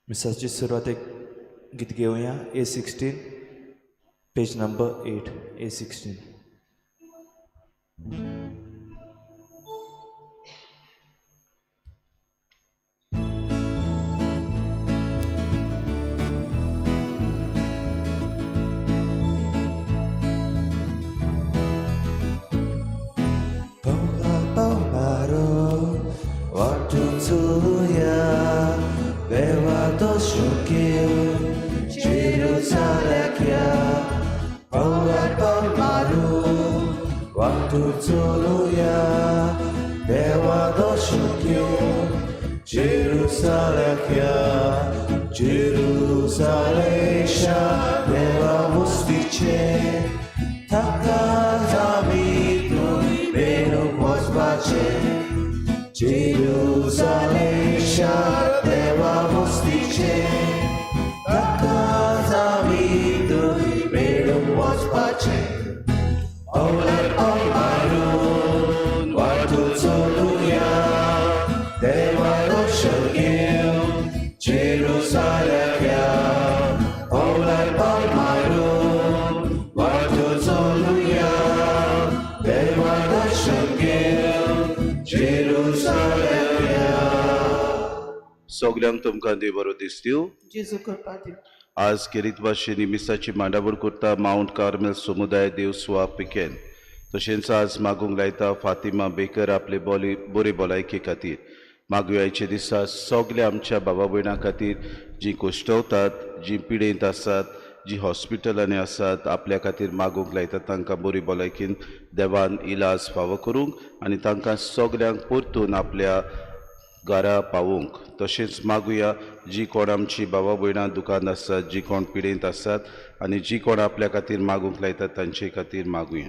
मिसाची सुरवातेक गीत घेवया A 16, page number 8, A 16. सगल्यांक तुमकां देव बरो दीस दिवं. जेजू कृपा दिवं. आज खेरीत भाशेन मिसाची मांडावळ करता मावंट कार्मेल समुदाय देव सुवा पिकेन. तशेंच आज मागूंक लायता फातिमा बेकर आपले बोली बरे भलायके खातीर. मागुयाचे दिसा सगल्या आमच्या बाबा भयणां खातीर जीं कोश्टवतात, जीं पिडेंत आसात, जीं हॉस्पिटलांनी आसात, आपल्या खातीर मागूंक लायता तांकां बरी भलायकेन देवान इलाज फावो करूंक आनी तांकां सगल्यांक परतून आपल्या घरा पावोवंक. तशेंच मागुया जी कोण आमची बाबा भयणां दुकान आसात, जी कोण पिडेंत आसात आनी जी कोण आपल्या खातीर मागूंक लायतात तांचे खातीर मागुया.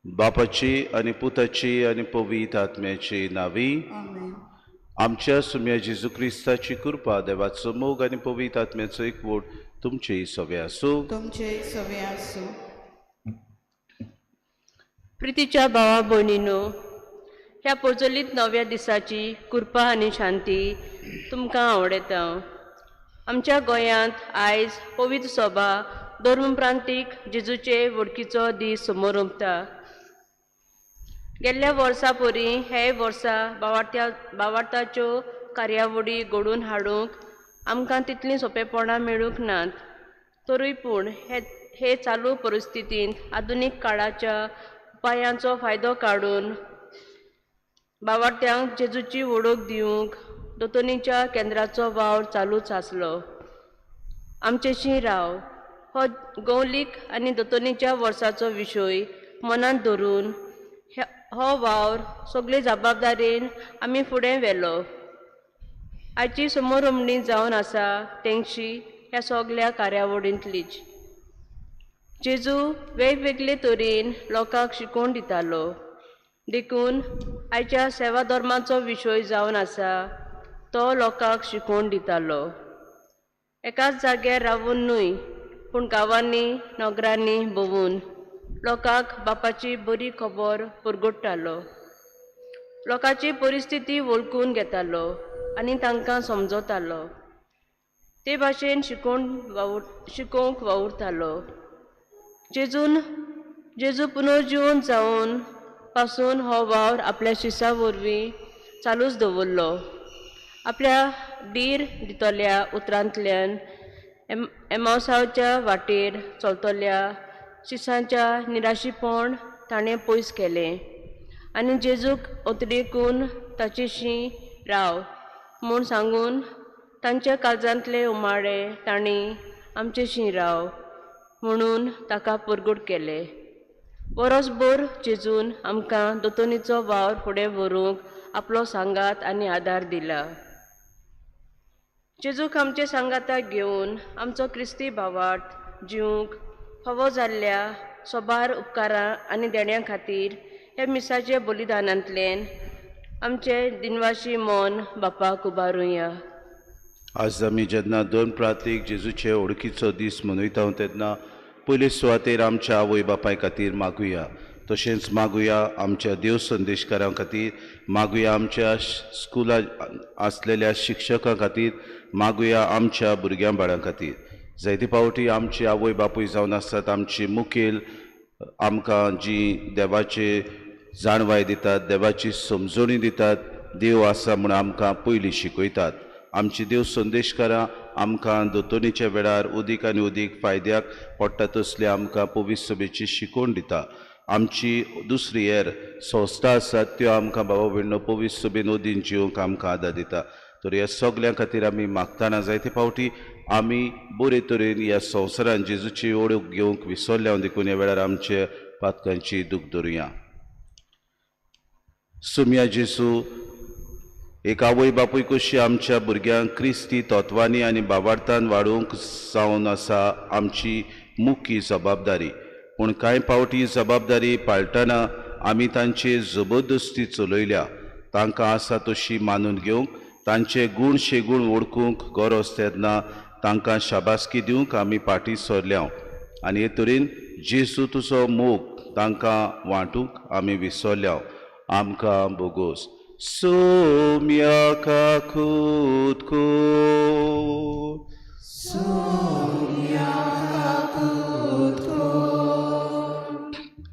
बापाची आनी पुताची आनी पवित्र आत्म्याची नावी. आमच्या सुम्या जेजू क्रिस्ताची कृपा, देवाचो मोग आनी पवित्र आत्म्याचो एकवट तुमचेय सवे आसूं. तुमचेय सवे आसूं. प्रितीच्या भावा भयणीनो, ह्या प्रज्वलीत नव्या दिसाची कृपा आनी शांती तुमकां आवडटा. आमच्या गोंयांत आयज पवित्र सभा धर्मप्रांतीक जेजूचे वळखीचो दीस समोर उमता. गेल्ल्या वर्सा परी हे वर्सा बावार्थाच्यो कार्यावळी घडोवन हाडूंक आमकां तितलीं सोंपेपणां मेळूंक नात. तरूय पूण हे चालू परिस्थितींत आधुनीक काळाच्या उपायांचो फायदो काडून बावार्थ्यांक जेजूची वळख दिवंक दोतोनीच्या केंद्राचो वावर चालूच आसलो. आमचेशी राव हो गौलीक आनी दोतोनीच्या वर्साचो विशय मनांत धरून हो वावर सगळे जबाबदारेन आमी फुडें व्हेलो. आयची समोरमणी जावन आसा तेंगशी ह्या सगल्या कार्यावळींतलीच. जेजू वेगवेगळे तरेन लोकांक शिकोवन दितालो, देखून आयच्या सेवा धर्माचो विशय जावन आसा तो लोकांक शिकोवन दितालो. एकाच जाग्यार रावून न्हय, पूण गांवांनी नगरांनी भोंवून लोकांक बापाची बरी खबर पुरगुट्टालो. लोकांची परिस्थिती वळखून घेतालो आनी तांकां समजतालो. ते भाशेन शिकोवंक वावुरतालो. जेजू पुनर्जिवन जावन पासून हो वावर आपल्या शिसा वरवीं चालूच दवरलो. आपल्या धीर दितल्या उतरांतल्यान एमावसाच्या वाटेर चलतल्या शिसांच्या निराशीपण ताणें पयस केलें आनी जेजूक अतरेकून ताचेशी राव म्हूण सांगून तांच्या काळजांतले उमाळे तांणी आमचेशी राव म्हणून ताका परगट केले. वरसभर जेजून आमकां दोतोनीचो वावर फुडें व्हरूंक आपलो सांगात आनी आदार दिला. जेजूक आमचे सांगाताक घेवन आमचो क्रिस्ती भावार्थ जिवंक फावो जाल्ल्या सोबार उपकारां आनी देण्यां खातीर ह्या मिसाचे बलिदानांतल्यान आमचे दिनवाशी मन बापाक उबारुया. आज आमी जेन्ना दोन प्रातीक जेजूचे ओळखीचो दीस मनयता तेन्ना पयले सुवातेर आमच्या आवय बापाय खातीर मागुया. तशेंच मागुया आमच्या देव संदेशकारां खातीर, मागुया आमच्या स्कुला आसलेल्या शिक्षकां खातीर, मागुया आमच्या भुरग्यां बाळां खातीर. जायते फावटी आमची आवय बापूय जावन आसतात आमची मुखेल आमकां जी देवाचे जाणवाय दितात, देवाची समजणी दितात, देव आसा म्हूण आमकां पयलीं शिकयतात. आमची देव संदेशकारां आमकां दोतोनीच्या वेळार उदीक आनी उदीक फायद्याक पडटा तसली आमकां पवित्र सभेची शिकवण दिता. आमची दुसरी हेर संस्था आसात त्यो आमकां बाबा भयणो पवित्र सभेन ओदीन जिवंक आमकां आदार दिता. तर ह्या सगल्यां खातीर आमी मागतना जायते फावटी आमी बरे तरेन ह्या संवसारान जेजूची ओळख घेवंक विसरल्या देखून ह्या वेळार आमचे पातकांची दूख धरुया. सुम्या जेजू, एक आवय बापूय कशी आमच्या भुरग्यांक क्रिस्ती तत्वांनी आनी बाबार्थान वाडोवंक जावन आसा आमची मुखी जबाबदारी. पूण कांय फावटी जबाबदारी पाळटना आमी तांचे जबरदस्ती चलयल्या. तांकां आसा तशी मानून घेवंक, तांचे गूण शेगूण वळखूंक गरज तेन्ना तांकां शाबासकी दिवंक आमी फाटीं सरल्या आनी हे तरेन जेजू तुजो मोग तांकां वांटूंक आमी विसरल्या. आमकां बोगोस. सोम्या काकूत कोर, सोम्या काकूत कोर.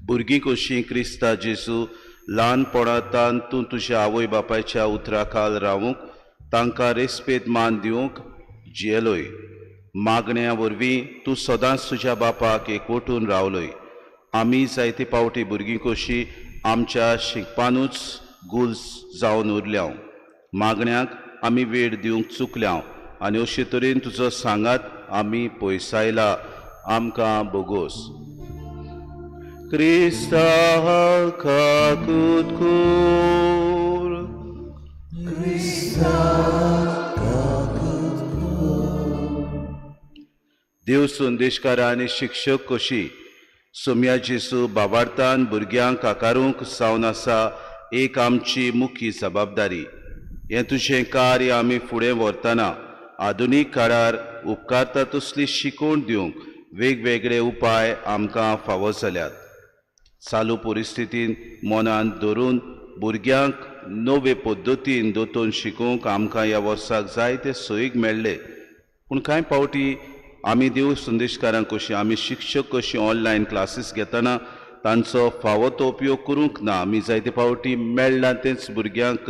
भुरगीं कशीं क्रिस्ता जेजू ल्हानपणांत तूं तुज्या आवय बापायच्या उतराखाल रावूंक, तांकां रेस्पेद मान दिवंक जियेलोय. मागण्या वरवीं तूं सदांच तुज्या बापाक एकवटून रावलोय. आमी जायते फावटी भुरगीं कशीं आमच्या शिकपानूच गुल जावन उरल्या. मागण्याक आमी वेळ दिवंक चुकल्या आनी अशे तरेन तुजो सांगात आमी पयसायला. आमकां बोगोस. क्रिस्ता काकूत कोर, क्रिस्ता काकूत कोर. देव संदेशकारां आनी शिक्षक कशी सोम्या जेजू बाबार्थान भुरग्यांक आकारूंक जावन आसा एक आमची मुखी जबाबदारी. हें तुजें कार्य आमी फुडें व्हरतना आधुनीक काळार उपकारता तसली शिकवण दिवंक वेगवेगळे उपाय आमकां फावो जाल्यात. चालू परिस्थितीन मनांत धरून भुरग्यांक नवे पद्दतीन दोतोन शिकोवंक आमकां ह्या वर्साक जायते सोयीक मेळ्ळे. पूण कांय फावटी आमी देव संदेशकारांक कशी, आमी शिक्षक कशी ऑनलायन क्लासीस घेतना तांचो फावो तो उपयोग करूंक ना. आमी जायते फावटी मेळ्ळां तेंच भुरग्यांक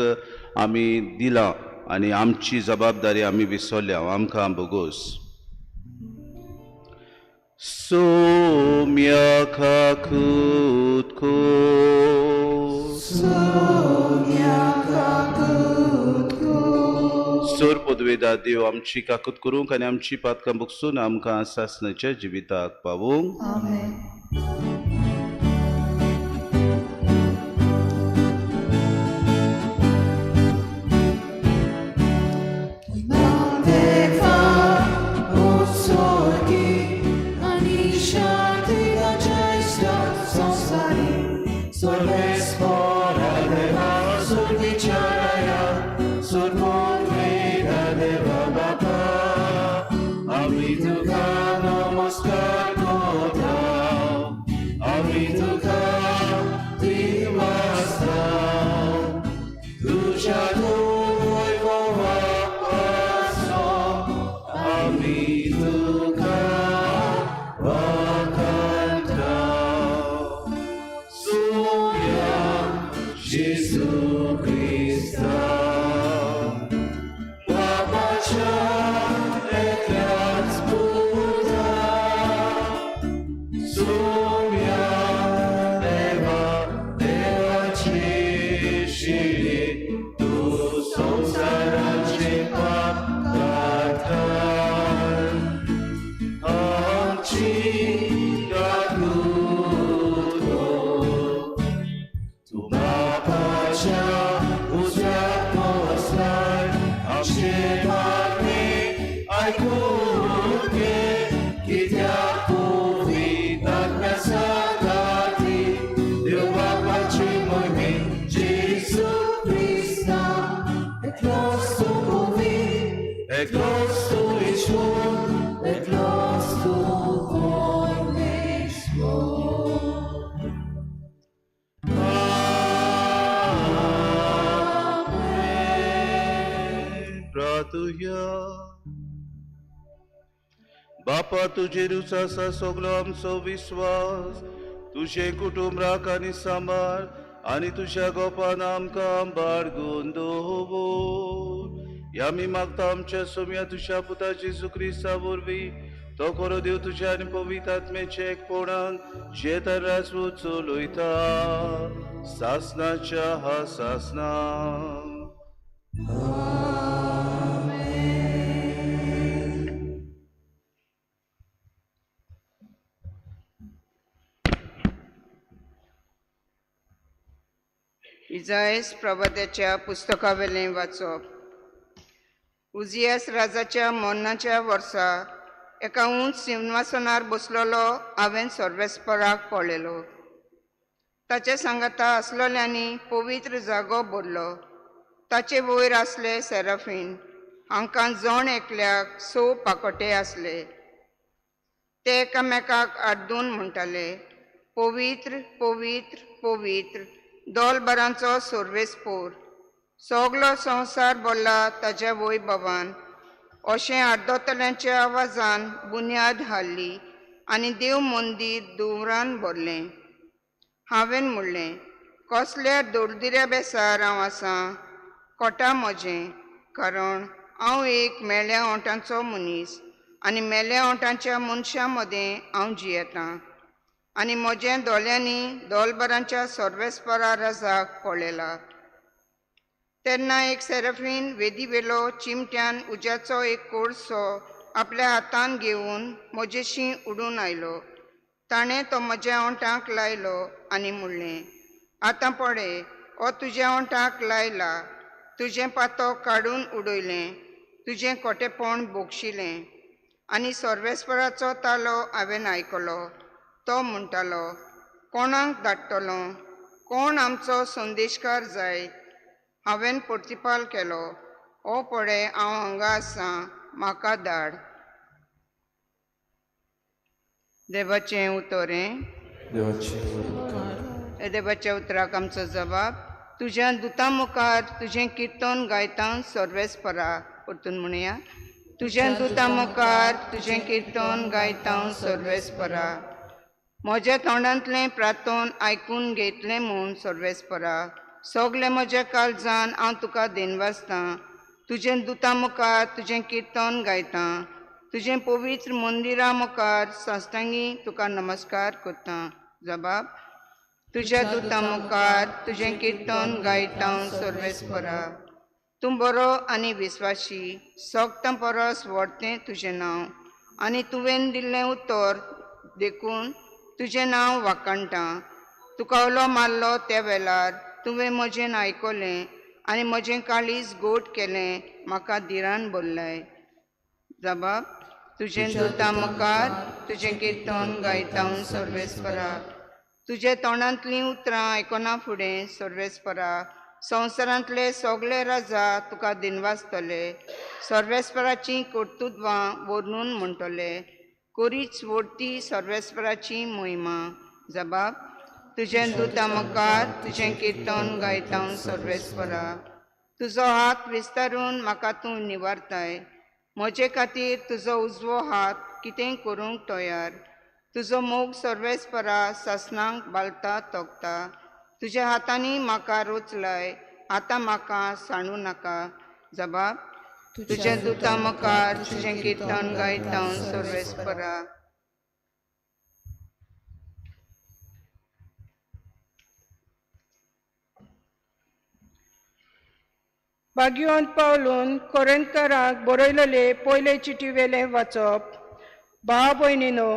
आमी दिलां आनी आमची जबाबदारी आमी विसरल्या. आमकां बोगोस. सोम्या काकूत कोर, सोम्या काकूत कोर. सोर पदवेदा देव आमची काकूत करूंक आनी आमची पातकां बगसून आमकां सासणाच्या जिविताक पावूंक. आमेन. Soumya तुया. बापा तुजेरूच आसा सगलो आमचो विस्वास, तुजें कुटुंब राख आनी सांबाळ आनी तुज्या गोपान आमकां बाळगून दवर. ह्या आमी मागता आमच्या सोम्या तुज्या पुता जेजू क्रिस्ता वरवीं, तो खरो देव तुज्या आनी पवित्र आत्म्याच्या एकपणान जेता राजवट चलयता सासनाच्या हा सासना. इजायस प्रवाद्याच्या पुस्तकावेलें वाचप. उजियास राजाच्या मरणाच्या वर्सा एका उंच सिंहासनार बसलेलो हांवें सर्वेस्पराक पळयलो. ताचे सांगाता आसलेल्यांनी पवित्र जागो भरलो. ताचे वयर आसले सेराफीन, हांकां जण एकल्याक 6 पाकोटे आसले. ते एकामेकाक आड्डून म्हणटाले, पवित्र पवित्र पवित्र दोलभरांचो सर्वेस्पोर, सगलो संवसार भरला ताज्या वैभवान. अशें आड्डतल्यांच्या आवाजान बुन्याद हाडली आनी देव मंदीर धुंवरान भरलें. हांवें म्हणलें, कसल्या दोळदिऱ्या बेसार हांव आसां, कोटा म्हजें, कारण हांव एक मेल्या ओंठांचो मनीस आनी मेल्या ओंठांच्या मनशां मदें हांव जियेतां आनी म्हज्या दोळ्यांनी दोलभरांच्या सर्वेस्परा राजाक पळयला. तेन्ना एक सेराफीन वेदीवेलो चिमट्यान उज्याचो एक कोळसो आपल्या हातान घेवन म्हजेशी उडून आयलो. ताणें तो म्हज्या ओंठाक लायलो आनी म्हणलें, आतां पळय, हो तुज्या ओंठाक लायला, तुजें पातो काडून उडयलें, तुजें कोटेपण बोगशिलें. आनी सर्वेस्पराचो तालो हांवें आयकलो. तो म्हणटालो, कोणाक धाडटलो, कोण आमचो संदेशकार जायत? हांवें प्रतिपाल केलो, ओ पळय, हांव हांगा आसां, म्हाका धाड. देवाचें उतर हें. देवाच्या उतराक आमचो जबाब. तुज्या दुता मुखार तुजें किर्तन गायता सर्वेस्परा. परतून म्हणया, तुज्या दुता मुखार तुजें किर्तन गायता सर्वेस्परा. म्हज्या तोंडांतलें प्रार्थन आयकून घेतलें म्हूण सर्वेस्परा, सगलें म्हज्या काळजान हांव तुका देनवासतां. तुजें दुता मुखार तुजें किर्तन गायतां, तुजें पवित्र मंदिरा मुखार साश्टांगी तुका नमस्कार करतां. जबाब, तुज्या दुता मुखार तुजें किर्तन गायतां सर्वेस्परा. तूं बरो आनी विस्वाशी, सगतां परस व्हडतें तुजें नांव आनी तुवें दिल्लें उतर देखून तुजें नांव वाखाणटा. तुका उलो मारलो त्या वेळार तुवें म्हजें आयकलें आनी म्हजें काळीज गोड केलें, म्हाका धिरान भरलाय. जबाब, तुजें दुता मुखार तुजें किर्तन गायता सर्वेस्परा. तुज्या तोंडांतलीं उतरां आयकना फुडें सर्वेस्परा, संवसारांतले सगळे राजा तुका दिनवासतले. सर्वेस्पराचीं कर्तृत्वां वर्णून म्हणटले, कोरीच व्हडती सर्वेस्पराची मोहिमा. जबाब, तुजें दुता मुखार तुजें किर्तन गायता सर्वेस्परा. तुजो हात विस्तारून म्हाका तूं निवारताय, म्हजे खातीर तुजो उजवो हात कितें करूंक तयार. तुजो मोग सर्वेस्परा सासणाक बालता तोखता. तुज्या हातांनी म्हाका रोचलाय, आतां म्हाका सांडू नाका. जबाब, तुज्या दुता मुखार तुजें किर्तन गायता सर्वेस्परा. भाग्यवंत पावलून कोरेंतकारांक बरयलेले पयले चिटीवेलें वाचप. भाव भयणीनो,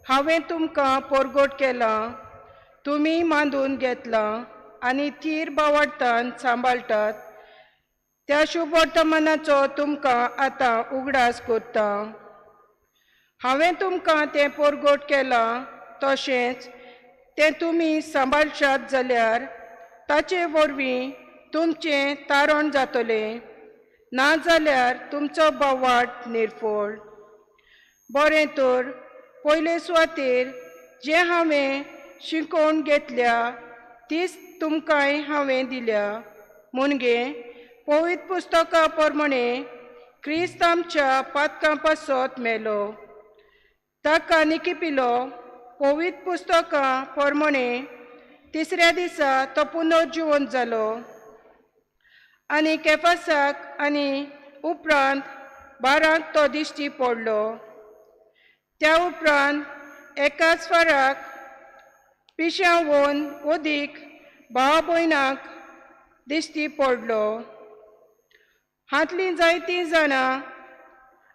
हांवें तुमकां परगट केलां, तुमी मांदून घेतलां आनी थीर भावार्थान सांबाळटात त्या शुभवर्तमानाचो तुमकां आतां उगडास करता. हांवें तुमकां तें परगट केलां तशेंच तें तुमी सांबाळशात जाल्यार ताचे वरवीं तुमचें तारण जातलें, ना जाल्यार तुमचो भावार्थ निर्फळ. बरें तर पयले सुवातेर जें हांवें शिकोवन घेतल्या तीच तुमकांय हांवें दिल्या. मुणगे पवित्र पुस्तका प्रमाणे क्रिस्त आमच्या पातकां पासत मेलो. ताका निकिपिलो पवित्र पुस्तकां पोरमणे तिसऱ्या दिसा तो पुनर्जिवंत जालो आनी केफासाक आनी उपरांत बारांक तो दिश्टी पडलो. त्या उपरांत एकाच फाराक पिश्यां वोन अदीक भाव भयणाक दिश्टी पडलो. हांतलीं जायतीं जाणां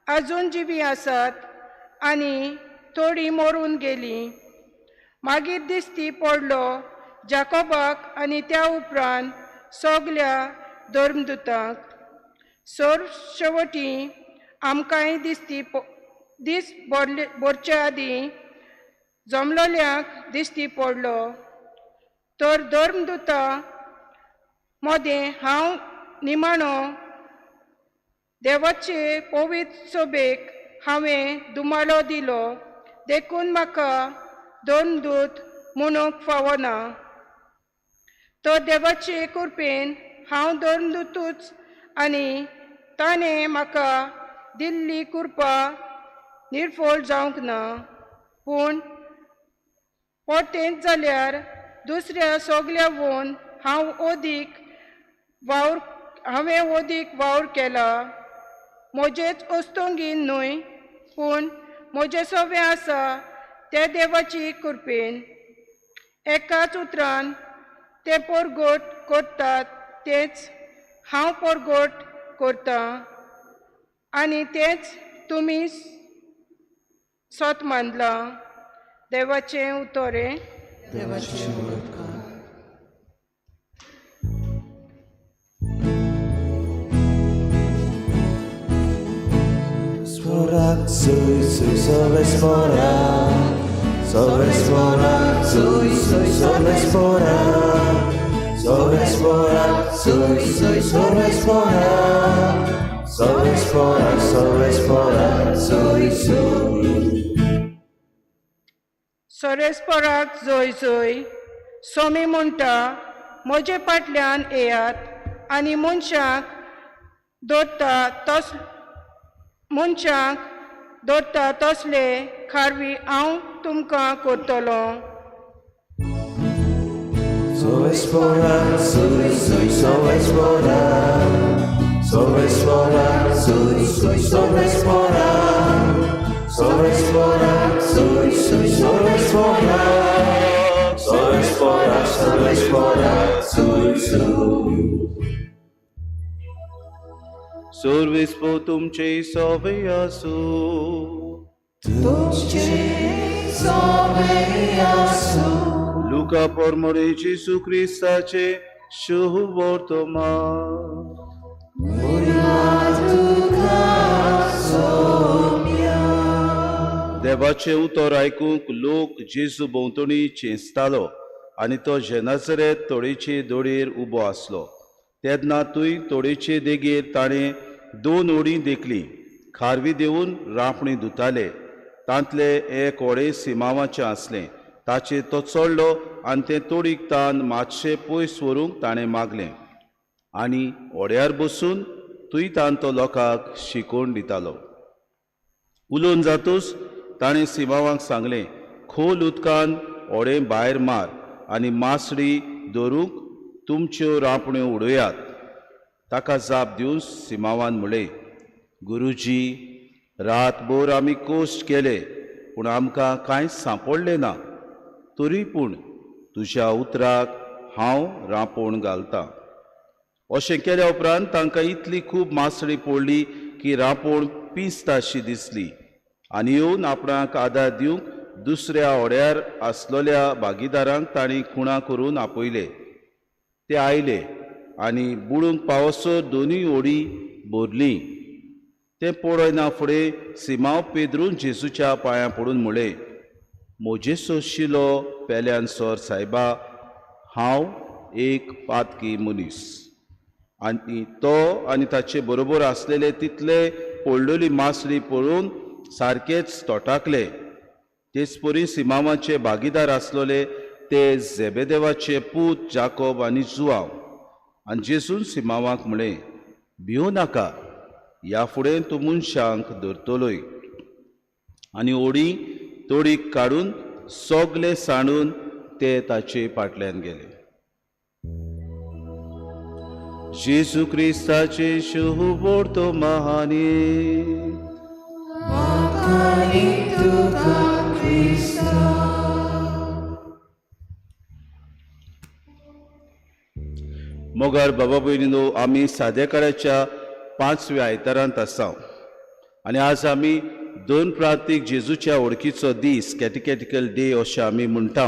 आजून जिवीं आसात आनी थोडीं मरून गेलीं. मागीर दिश्टी पडलो जाकोबाक आनी त्या उपरांत सगल्या धर्मदुतांक. सोर शेवटी आमकांय दिसती दीस भरले भरचे आदीं जमलोल्यांक दिश्टी पडलो. तर धर्मदुता मदें हांव निमाणो देवाचे पवित्र सोबेक हांवें दुमालो दिलो देखून म्हाका धर्मदूत म्हणूंक फावना. तो देवाचे कृपेन हांव धर्मदूतूच आनी ताणें म्हाका दिल्ली कृपा निर्फळ जावंक ना. पूण पोटेंत जाल्यार दुसऱ्या सगल्या वोन हांव अदीक वावर हांवें अदीक वावर केला. म्हजेच अस्तंगीन न्हय पूण म्हजें सवें आसा त्या देवाची कृपेन. एकाच उतरान ते परगट करतात तेंच हांव परगट करतां आनी तेंच तुमी सत मानलां. देवाचें उतर हें. देवाचें उपकार. Sporak, sui, sui, sobre sporak, sobre sporak, sui, sui, sobre sporak, sobre sporak, sui, sui, sobre sporak, sobre sporak, sobre sporak, sui, sui. सोरेस्पराक जोय जोय सोमी म्हणटा म्हजे फाटल्यान येयात आनी मनशाक दवरता तस मनशाक दवरता तसले खारवी हांव तुमकां करतलो. Sobre sporak, sui, sui, sobre sporak, sobre sporak, sui, sui, sobre sporak, sobre sporak, sui, sui, sobre sporak, sobre sporak, sobre sporak, sui, sui. सोर्विस्पो तुमचे सोवे आसूं. तुमचे सोवे आसूं. लुका पोरमोरे जेजू क्रिस्ताचे शुभ वर्तमान. देवाचें उतर आयकूंक लोक जेजू भोंवतणी चेंचतालो आनी तो जेनासरेत तोडेचे दोडयेर उबो आसलो. तेन्ना थंय तोडेचे देगेर ताणें दोन ओडी देखली. खारवी देवून रांपणी धुताले. तांतले एक ओडे सिमांवाचें आसलें. ताचेर तो चडलो आनी तें तोडीक तान मातशें पयस व्हरूंक ताणें मागलें आनी ओड्यार बसून थंय तान तो लोकांक शिकोवन दितालो. उलोवन जातूच ताणें सिमांवाक सांगलें, खोल उदकान ओडें भायर मार आनी मासडी धरूंक तुमच्यो रांपण्यो उडयात. ताका जाप दिवन सिमांवान म्हणलें, गुरुजी, रातभर आमी कोश्ट केले पूण आमकां कांयच सांपडलें ना. तरी पूण तुज्या उतराक हांव रांपोण घालतां. अशें केल्या उपरांत तांकां इतली खूब मासळी पडली की रांपोण पिंजताशी दिसली आनी येवन आपणाक आदार दिवंक दुसऱ्या ओड्यार आसलेल्या भागीदारांक तांणी खुणा करून आपयले. ते आयले आनी बुडूंक पावसर दोनूय ओडी भरली. तें पळयना फुडें सिमांव पेद्रून जेजूच्या पांयां पडून म्हणलें, म्हजे सोशिलो पेल्यान सर सायबा, हांव एक पातकी मनीस. आनी तो आनी ताचे बरोबर आसलेले तितले पडलेली मासळी पळोवन सारकेच तोटाकले. तेच परी सिमांवाचे भागीदार आसलेले ते झेबेदेवाचे पूत जाकोब आनी जुआव. आनी जेजून सिमांवाक म्हणलें, भिवूं नाका, ह्या फुडें तूं मनशांक धरतलोय. आनी ओडी तोडीक काडून सगले सांडून ते ताचे फाटल्यान गेले. जेजू क्रिस्ताचे शुभोर्तो महानी. मोगार बाबा भयणीनो, आमी साद्या काळाच्या 5व्या आयतारांत आसा आनी आज आमी दोन प्रांतीक जेजूच्या वळखीचो दीस, कॅटिकॅटिकल डे अशें आमी म्हणटा.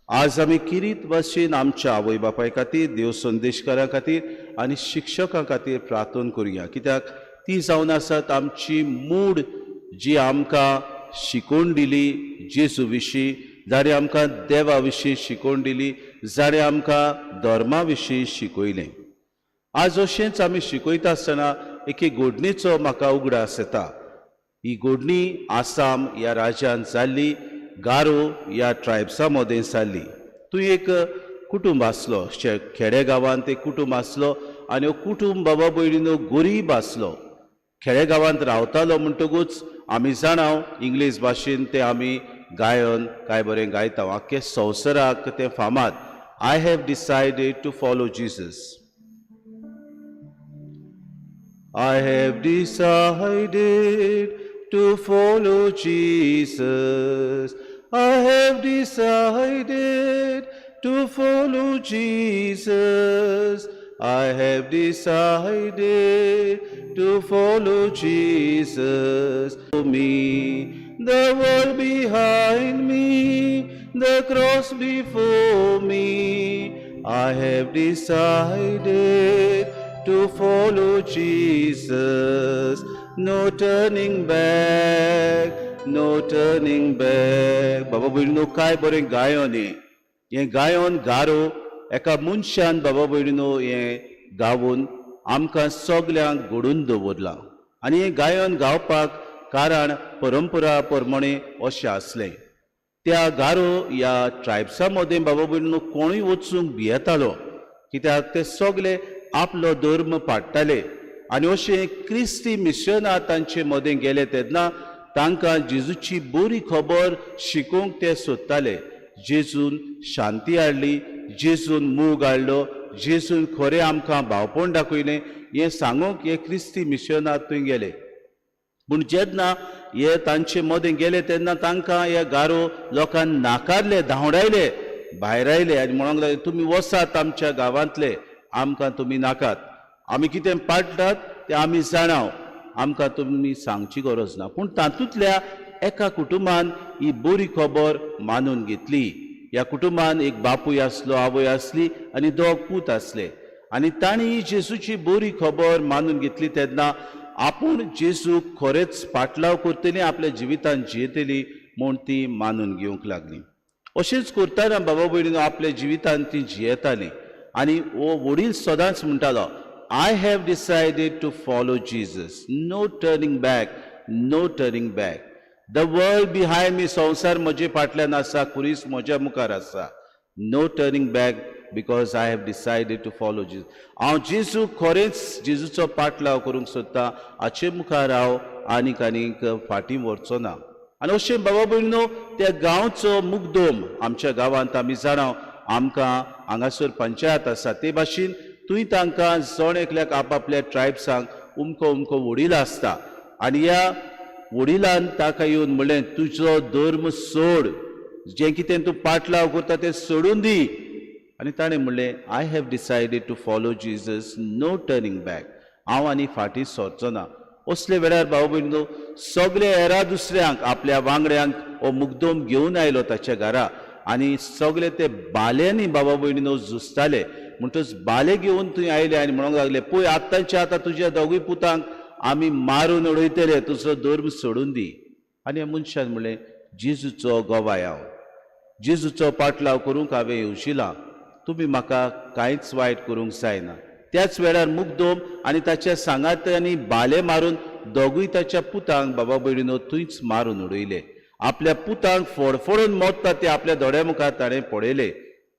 आज आमी किरीत भाशेन आमच्या आवय बापाय खातीर, देव संदेशकारां खातीर आनी शिक्षकां खातीर प्रार्थना करुया, कित्याक ती जावन आसात आमची मूड जी आमकां शिकोवन दिली जेजू विशीं, जाणें आमकां देवा विशीं शिकोवन दिली, जाणें आमकां धर्मा विशीं शिकयलें. आज अशेंच आमी शिकयता आसतना एके घडणेचो म्हाका उगडास येता. ही घडणी आसाम ह्या राज्यांत जाल्ली, गारो ह्या ट्रायब्सा मदें जाल्ली. तूं एक कुटुंब आसलो, खेडे गांवांत एक कुटुंब आसलो आनी हो कुटुंब बाबा भयणीनो गरीब आसलो. खेडे गांवांत रावतालो म्हणटकूच आमी जाणाव इंग्लीश भाशेन तें आमी गायन काय बरें गायता, आख्खे संवसाराक तें फामाद. I have decided to follow Jesus. I have decided to follow Jesus. I have decided to follow Jesus. I have decided to follow Jesus. Me, the world behind me, the cross before me. I have decided to follow Jesus. No turning back, no turning back. बाबा भयणीनो, काय बरें गायन हें. हें गायन गारो एका मनशान बाबा भयणीनो हें गावून आमकां सगल्यांक घडून दवरलां. आनी हें गायन गावपाक कारण परंपरा प्रमाणे अशें आसलें. त्या गारो ह्या ट्रायब्सा मदें बाबा भयणीनो कोणूय वचूंक भियेतालो, कित्याक ते सगले आपलो धर्म पाडटाले. आनी अशें क्रिस्ती मिशनां तांचे मदें गेले तेन्ना तांकां जेजूची बरी खबर शिकोवंक ते सोदताले. जेजून शांती हाडली, जेजून मोग हाडलो, जेजून खरें आमकां भावपण दाखयलें हें सांगूंक हे क्रिस्ती मिशनां थंय गेले. पूण जेन्ना हे तांचे मदें गेले तेन्ना तांकां हे गारो लोकांक नाकारले, धांवडायले, भायर आयले आनी म्हणूंक लागले, तुमी वसात आमच्या गांवांतले, आमकां तुमी नाकात, आमी कितें पाडटात तें आमी जाणाव, आमकां तुमी सांगची गरज ना. पूण तातूंतल्या एका कुटुंबान ही बरी खबर मानून घेतली. ह्या कुटुंबान एक बापूय आसलो, आवय आसली आनी दोग पूत आसले. आनी तांणी ही जेजूची बरी खबर मानून घेतली तेन्ना आपूण जेजूक खरेंच पाटलाव करतली, आपल्या जिवितान जियेतली म्हूण ती मानून घेवंक लागली. अशेंच करतना बाबा भयणीनो आपल्या जिवितान ती जियेताली. आनी हो वडील सदांच म्हणटालो, I have decided to follow Jesus, no turning back, no turning back. The world behind me, संवसार म्हजे फाटल्यान आसा, खुरीस म्हज्या मुखार आसा. No turning back because I have decided to follow Jesus. हांव जेजू खरेंच जेजूचो पाटलाव करूंक सोदता, हाचे मुखार हांव आनीक आनीक फाटीं वचचो ना. आनी अशें बाबा भयणीनो त्या गांवचो मुगदोम, आमच्या गांवांत आमी जाणा आमकां हांगासर पंचायत आसा, ते भाशेन थंय तांकां जण एकल्याक आपापल्या ट्रायब्सांक उमको उमको वडील आसता. आनी ह्या वडिलान ताका येवन म्हणलें, तुजो धर्म सोड, जें कितें तूं पाटलाव करता तें सोडून दी. आनी ताणें म्हणलें, I have decided to follow Jesus, no turning back, हांव आनी फाटीं सरचो ना. असले वेळार भाव भयणीनो सगळे हेरा दुसऱ्यांक आपल्या वांगड्यांक हो मुगदोम घेवन आयलो ताच्या घरा. आनी सगळे ते बाल्यांनी बाबा भयणीनो झुजताले. म्हणटच बाले घेवन थंय आयले आनी म्हणूंक लागले, पळय आत्तांचे आतां तुज्या दोगूय पुतांक आमी मारून उडयतले, तुजो धर्म सोडून दी. आनी ह्या मनशान म्हणलें, जेजूचो गवाय हांव, जेजूचो पाटलाव करूंक हांवें येवशिला, तुमी म्हाका कांयच वायट करूंक जायना. त्याच वेळार मुगदोम आनी ताच्या सांगात्यांनी बाले मारून दोगूय ताच्या पुतांक बाबा भयणीनो थंयच मारून उडयले. आपल्या पुतांक फोडफोडून मोडटा ते आपल्या दोळ्या मुखार ताणें पळयले.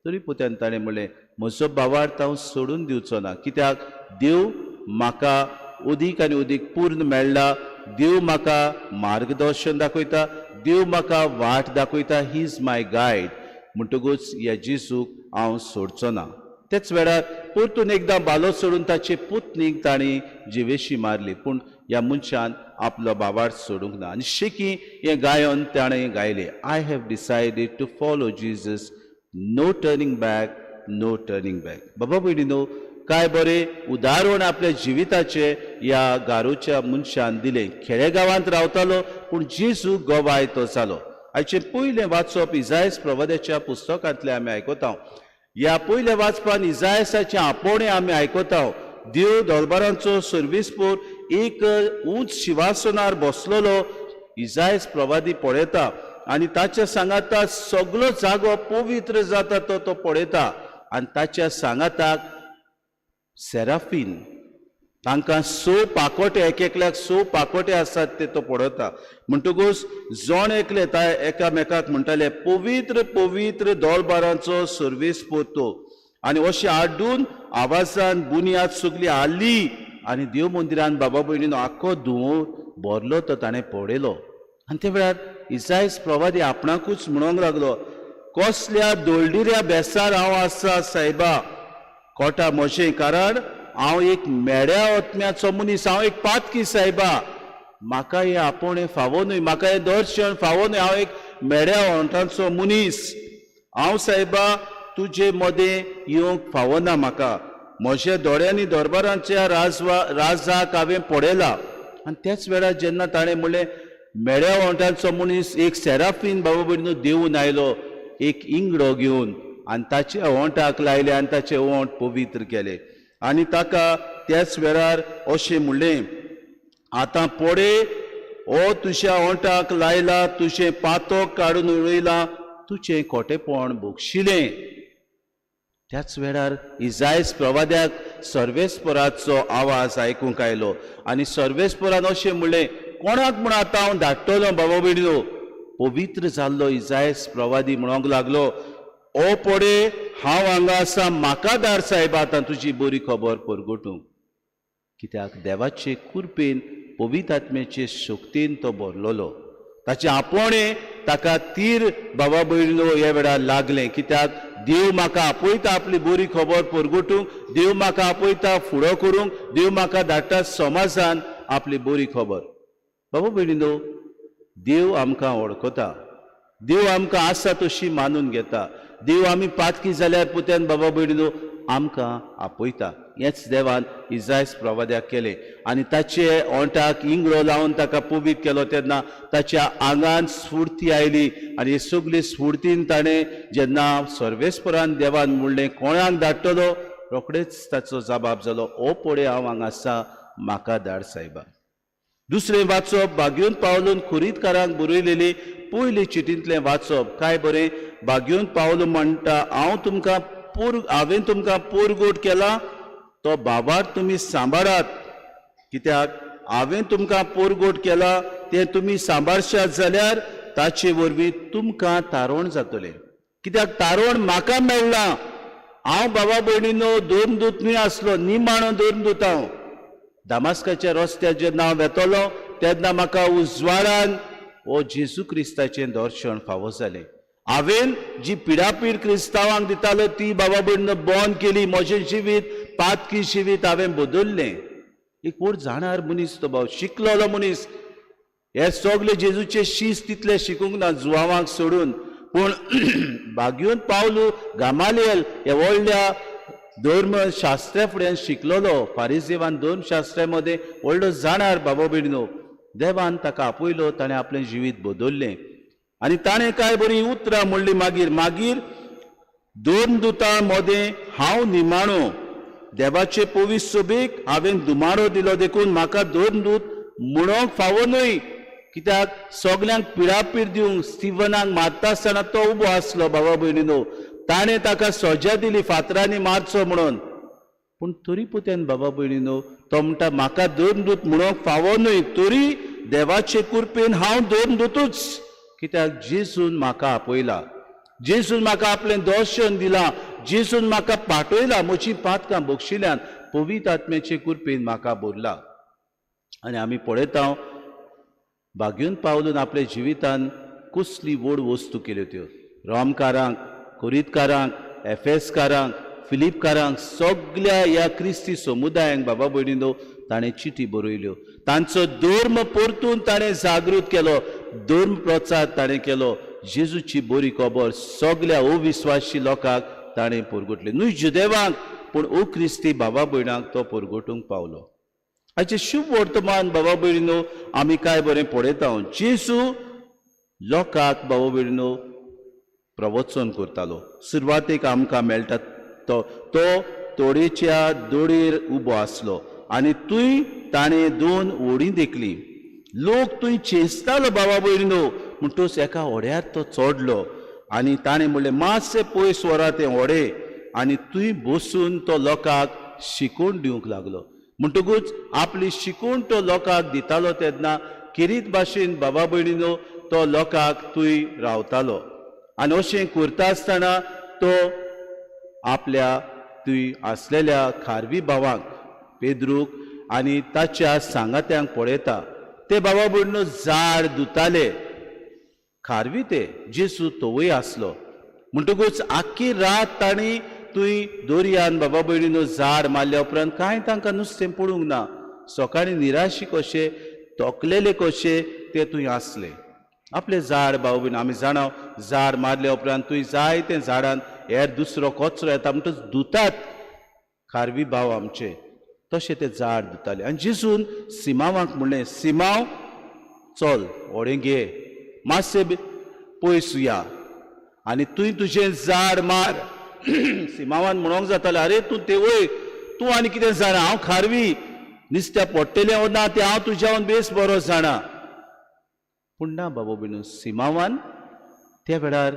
तरी पुत्यान ताणें म्हणलें, म्हजो बावार्थ हांव सोडून दिवचो ना, कित्याक देव म्हाका अदीक आनी अदीक पूर्ण मेळ्ळा. देव म्हाका मार्गदर्शन दाखयता, देव म्हाका वाट दाखयता. He is my guide. म्हणटकूच ह्या जेजूक हांव सोडचो ना. तेच वेळार परतून एकदां बालो सोडून ताचे पुतनीक तांणी जिवेशी मारली, पूण ह्या मनशान आपलो बाबार सोडूंक ना. आनी शेकी हें गायन ताणें गायलें, I have decided to follow Jesus, no turning back, no turning back. बाबा भयणीनो, काय बरें उदाहरण आपल्या जिविताचें ह्या गारूच्या मनशान दिलें. खेडेगांवांत रावतालो पूण जेजू गोवाय तो जालो. आयचें पयलें वाचप इजायस प्रवाद्याच्या पुस्तकांतलें आमी आयकता. ह्या पयल्या वाचपान इजायसाचें आपोवणें आमी आयकता. देव दरबारांचो सर्वीसपोर एक उंच शिवासनार बसलेलो इजायस प्रवादी पळयता आनी ताच्या सांगाता सगलो जागो पवित्र जाता तो तो पळयता. आनी ताच्या सांगाताक सेराफीन, तांकां स पाकोटे, एक एकल्याक स पाकोटे आसात ते तो पळयता. म्हणटकूच जण एकले ता एकामेकाक म्हणटाले, पवित्र पवित्र दोलबारांचो सर्वीस पोरतो. आनी अशें आड्डून आवाजान बुन्याद सगली हाडली आनी देव मंदिरान बाबा भयणीन आख्खो धुंवर भरलो तो ताणें पळयलो. आनी त्या वेळार इजायस प्रवादी आपणाकूच म्हणूंक लागलो, कसल्या दोळडिऱ्या बेसार हांव आसा सायबा, कोटा म्हजें, कारण हांव एक मेड्या आत्म्याचो मनीस, हांव एक पातकी सायबा, म्हाका हें आपोवणें फावो न्हय, म्हाका हें दर्शन फावो न्हय, हांव एक मेड्या ओंठांचो मनीस, हांव सायबा तुजे मदें येवंक फावना म्हाका, म्हज्या दोळ्यांनी दरबारांच्या राजाक हांवें पळयला. आनी त्याच वेळार जेन्ना ताणें म्हणलें मेड्या ओंठांचो मनीस, एक सेराफीन बाबा भयणीनो देंवून आयलो एक इंगडो घेवन आनी ताच्या ओंठाक लायले आनी ताचे ओंठ पवित्र केले. आनी ताका त्याच वेळार अशें म्हणलें, आतां पळय हो तुज्या ओंठाक लायला, तुजें पातक काडून उडयलां, तुजें खोटेपण भोगशिलें. त्याच वेळार इजायस प्रवाद्याक सर्वेस्पराचो आवाज आयकूंक आयलो आनी सर्वेस्परान अशें म्हणलें, कोणाक म्हूण आतां हांव धाडटलो बाबा भयणीनो. पवित्र जाल्लो इजायस प्रवादी म्हणूंक लागलो, ओ पळय हांव हांगा आसा, म्हाका धाड सायबा आतां तुजी बरी खबर परगटूंक. कित्याक देवाचे कृपेन पवित्र आत्म्याचे शक्तीन तो भरलेलो. ताचें आपोवणें ताका तीर बाबा भयणीनो ह्या वेळार लागलें. कित्याक देव म्हाका आपयता आपली बरी खबर परगटूंक, देव म्हाका आपयता फुडो करूंक, देव म्हाका धाडटा समाजान आपली बरी खबर. बाबा भयणीनो, देव आमकां वळखता, देव आमकां आसा तशी मानून घेता, देव आमी पातकी जाल्यार पुत्यान बाबा भयणीनो आमकां आपयता. हेंच देवान इजायस प्रवाद्याक केलें आनी ताचे ओंठाक इंगळो लावन ताका पवित्र केलो. तेन्ना ताच्या आंगान स्फूर्ती आयली आनी हे सगली स्फूर्तीन ताणें जेन्ना सर्वेस्परान देवान म्हणलें कोणाक धाडटलो, रोखडेच ताचो जबाब जालो, ओ पळय हांव हांगा आसा, म्हाका धाड सायबा. दुसरें वाचप बागयोन पावलून खुरीतकारांक बरयलेली पयले चिटींतलें वाचप. काय बरें बागयोन पावलो म्हणटा, हांव तुमकां हांवें तुमकां पोरगोट केला तो बाबार तुमी सांबाळात. कित्याक हांवें तुमकां पोरगोट केला तें तुमी सांबाळशात जाल्यार ताचे वरवीं तुमकां तारोण जातलें. कित्याक तारोण म्हाका मेळ्ळां. हांव बाबा भयणीनो धर्मदूत न्हय आसलो, निमाणो धर्मदूत हांव. दामास्काच्या रस्त्यार जेन्ना हांव वेतलो तेन्ना म्हाका उजवाडान हो जेजू क्रिस्ताचें दर्शन फावो जालें. हांवें जी पिडापीड क्रिस्तांवांक दितालो ती बाबा भयणीनो बंद केली. म्हजें जिवीत पातकी जिवीत हांवें बदल्लें. एक व्हड जाणार मनीस तो भाव, शिकलेलो मनीस. हे सगळे जेजूचे शीस तितले शिकूंक ना जुवांवाक सोडून, पूण बागयोन पावलू गामालियल ह्या व्हडल्या धर्मशास्त्रा फुड्यान शिकलेलो, फारिजेवान धर्मशास्त्रा मदें व्हडलो जाणार बाबा भयणीनो. देवान ताका आपयलो, ताणें आपलें जिवीत बदल्लें आनी ताणें काय बरीं उतरां म्हणलीं. मागीर मागीर दोन दुतां मदें हांव निमाणो, देवाचे पवित्र सभेक हांवें दुमारो दिलो, देखून म्हाका दोन दूत म्हणोंक फावो न्हय. कित्याक सगल्यांक पिडापीड दिवंक स्टिवनाक मारता आसतना तो उबो आसलो बाबा भयणीनो. ताणें ताका सजा दिली फातरांनी मारचो म्हणून, पूण तरी पुत्यान बाबा भयणीनो तो म्हणटा म्हाका दोन दूत म्हणोंक फावो न्हय, तरी देवाचे कृपेन हांव दोन दूतूच. कित्याक जेजून म्हाका आपयला, जेजून म्हाका आपलें दर्शन दिलां, जेजून म्हाका पाठयला, म्हजी पातकां बक्षिल्यान पवित्र आत्म्याचे कृपेन म्हाका भरला. आनी आमी पळयता बागयून पावलून आपल्या जिवितान कसली व्हड वस्तू केल्यो त्यो रोमकारांक, कोरीतकारांक, एफेसकारांक, फिलिपकारांक, सगल्या ह्या क्रिस्ती समुदायांक बाबा भयणीनो ताणें चिटी बरयल्यो. तांचो धर्म परतून ताणें जागृत केलो, धर्म प्रचार ताणें केलो. जेजूची बरी खबर सगल्या अविस्वासी लोकांक ताणें परगटली, न्हय जुदेवांक पूण ओ क्रिस्ती बाबा भयणांक तो परगटूंक पावलो. हाचें शुभ वर्तमान बाबा भयणीनो आमी काय बरें पळयता. जेजू लोकांक बाबा भयणीनो प्रवचन करतालो. सुरवातेक आमकां मेळटा तो तो तोडेच्या दोडयेर उबो आसलो आनी थंय ताणें दोन व्हडीं देखली. लोक थंय चेंचतालो बाबा भयणीनो, म्हणटकच एका व्हड्यार तो चडलो आनी ताणें म्हणलें मातशें पयस व्हरा तें व्हडें, आनी थंय बसून तो लोकांक शिकोवन दिवंक लागलो. म्हणटकूच आपली शिकवण तो लोकांक दितालो तेन्ना किरीत भाशेन बाबा भयणीनो तो लोकांक थंय रावतालो. आनी अशें करता आसतना तो आपल्या थंय आसलेल्या खारवी भावांक पेद्रूक आनी ताच्या सांगात्यांक पळयता. ते बाबा भयणीनो झाड धुताले, खारवी ते, जेजू तोवूय आसलो. म्हणटकूच आख्खी रात तांणी थंय दोरयान बाबा भयणीनो झाड मारल्या उपरांत कांय तांकां नुस्तें पडूंक ना. सकाळीं निराशी कशे तोकलेले कशे ते थंय आसले. आपलें झाड बाबा भयणी आमी जाणा झाड मारल्या उपरांत थंय जायते झाडान हेर दुसरो कचरो येता म्हणटकच धुतात खारवी भाव आमचे, तशें ते झाड धुताले. आनी जेजून सिमांवाक म्हणलें, सिमांव चल व्हडें घे, मातशें पयस या आनी तुवें तुजें झाड मार. सिमांवान म्हणोंक जातालें, आरे तूं तेवय, तूं आनी कितें जाणा, हांव खारवी, नुस्त्या पडटलें वो ना तें हांव तुज्यावन बेस बरो जाणा. पूण ना बाबा भयणीनो, सिमांवान त्या वेळार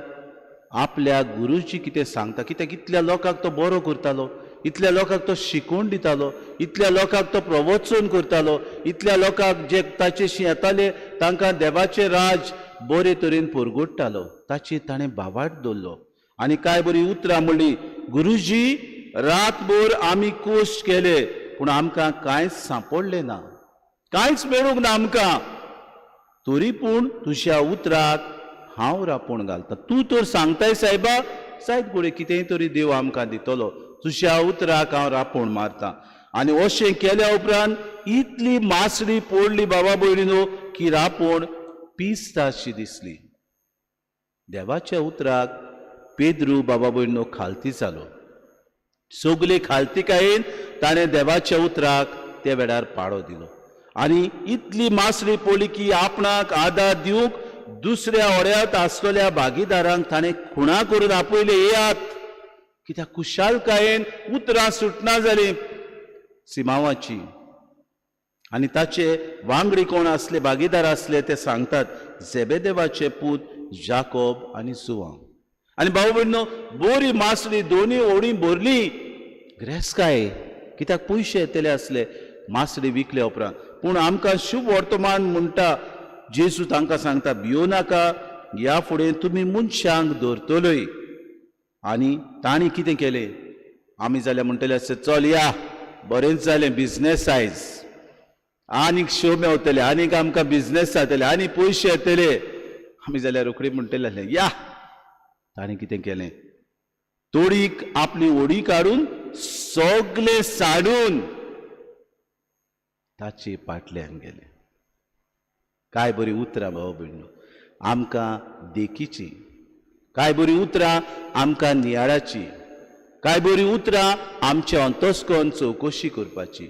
आपल्या गुरुजी कितें सांगता, कित्याक इतल्या लोकांक तो बरो करतालो, इतल्या लोकांक तो शिकोवन दितालो, इतल्या लोकांक तो प्रवचन करतालो, इतल्या लोकांक जे ताचेशी येताले तांकां देवाचें राज बरे तरेन परगटतालो. ताचेर ताणें भावार्थ दवरलो आनी काय बरी उतरां म्हणली, गुरुजी रातभर आमी कोश्ट केले पूण आमकां कांयच सांपडलें ना, कांयच मेळूंक ना आमकां, तरी पूण तुज्या उतराक हांव रापोण घालता. तूं तर सांगताय सायबा, जायत घडये कितेंय तरी देव आमकां दितलो, तुज्या उतराक हांव रापोण मारता. आनी अशें केल्या उपरांत इतली मासडी पडली बाबा भयणीनो की रापोण पिसता अशी दिसली. देवाच्या उतराक पेद्रू बाबा भयणीनो खालती जालो. सगले खालतीकायेन ताणें देवाच्या उतराक त्या वेळार पाळो दिलो आनी इतली मासडी पडली की आपणाक आदार दिवंक दुसऱ्या होड्यांत आसलेल्या भागीदारांक ताणें खुणा करून आपयले, येयात. कित्याक खुशालकायेन उतरां सुटना जालीं सिमांवाची. आनी ताचे वांगडी कोण आसले, भागीदार आसले ते सांगतात, जेबेदेवाचे पूत जाकोब आनी जुवांव. आनी भाऊ भयणीनो बरी मासली दोनी होडी भरली ग्रेसकाय, कित्याक पयशे येतले आसले मासडी विकले उपरांत. पूण आमकां शुभ वर्तमान म्हणटा, जेजू तांकां सांगता, भियो नाका, ह्या फुडें तुमी मनशांक धरतलोय. आनी तांणी कितें केलें, आमी जाल्यार म्हणटले आसता चल या, बरेंच जालें बिजनेस आयज, आनीक शो मेवतले, आनीक आमकां बिजनेस जातले, आनी पयशे येतले. आमी जाल्यार रोखडी म्हणटले आसले या. ताणें कितें केलें, तोडीक आपली ओडी काडून सगले साडून ताचे पाटल्यान गेले. काय बरी उतरां भाव भयणीनो आमकां देखीची, काय बरी उतरां आमकां नियाळाची, काय बरी उतरां आमच्या अंतस्कन चवकशी करपाची.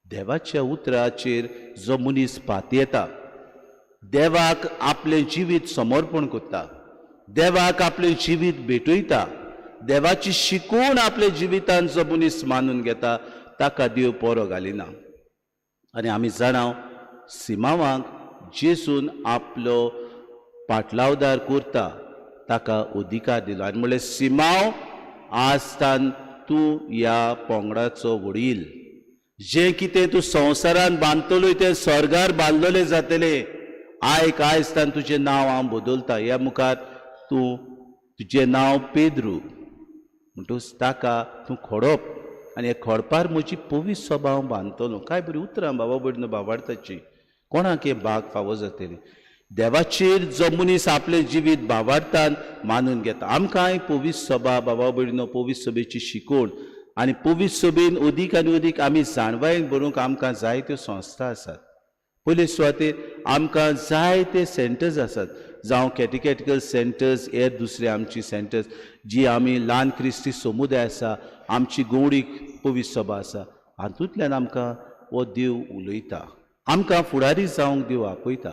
देवाच्या उतराचेर जो मनीस पातयेता, देवाक आपलें जिवीत समर्पण करता, देवाक आपलें जिवीत भेटयता, देवाची शिकवण आपल्या जिवितान जो मनीस मानून घेता ताका देव पोरो घालिना. आनी आमी जाणा सिमांवाक जेजून आपलो पाटलावदार करता ताका अधिकार दिलो आनी म्हणलें, सिमांव आजतान तूं ह्या पोंगडाचो वडील, जें कितें तूं संवसारान बांदतलोय तें स्वर्गार बांदलेलें जातलें. आयक, आयज तान तुजें नांव हांव बदलता, ह्या मुखार तूं तुजें नांव पेद्रू, म्हणटकच ताका तूं खोडप. आनी हे खडपार म्हजी पवित्र सभा हांव बांदतलो. काय बरी उतरां बाबा भयणो बाबार्थाची. कोणाक हें भाग फावो जातलें? देवाचेर जो मनीस आपलें जिवीत भावार्थान मानून घेता. आमकांय पवित्र सभा बाबा भयणो पवित्र सभेची शिकवण आनी पवित्र सभेन अदीक आनी अदीक आमी जाणवायेन बरोवंक आमकां जायत्यो संस्था आसात. पयले सुवातेर आमकां जायते सेंटर्स आसात, जावं कॅटिकॅटिकल सेंटर्स, हेर दुसरे आमची सेंटर्स जी आमी ल्हान क्रिस्ती समुदाय आसा, आमची गवडीक पवित्र सभा आसा. हातूंतल्यान आमकां हो देव उलयता, आमकां फुडारी जावंक देव आपयता.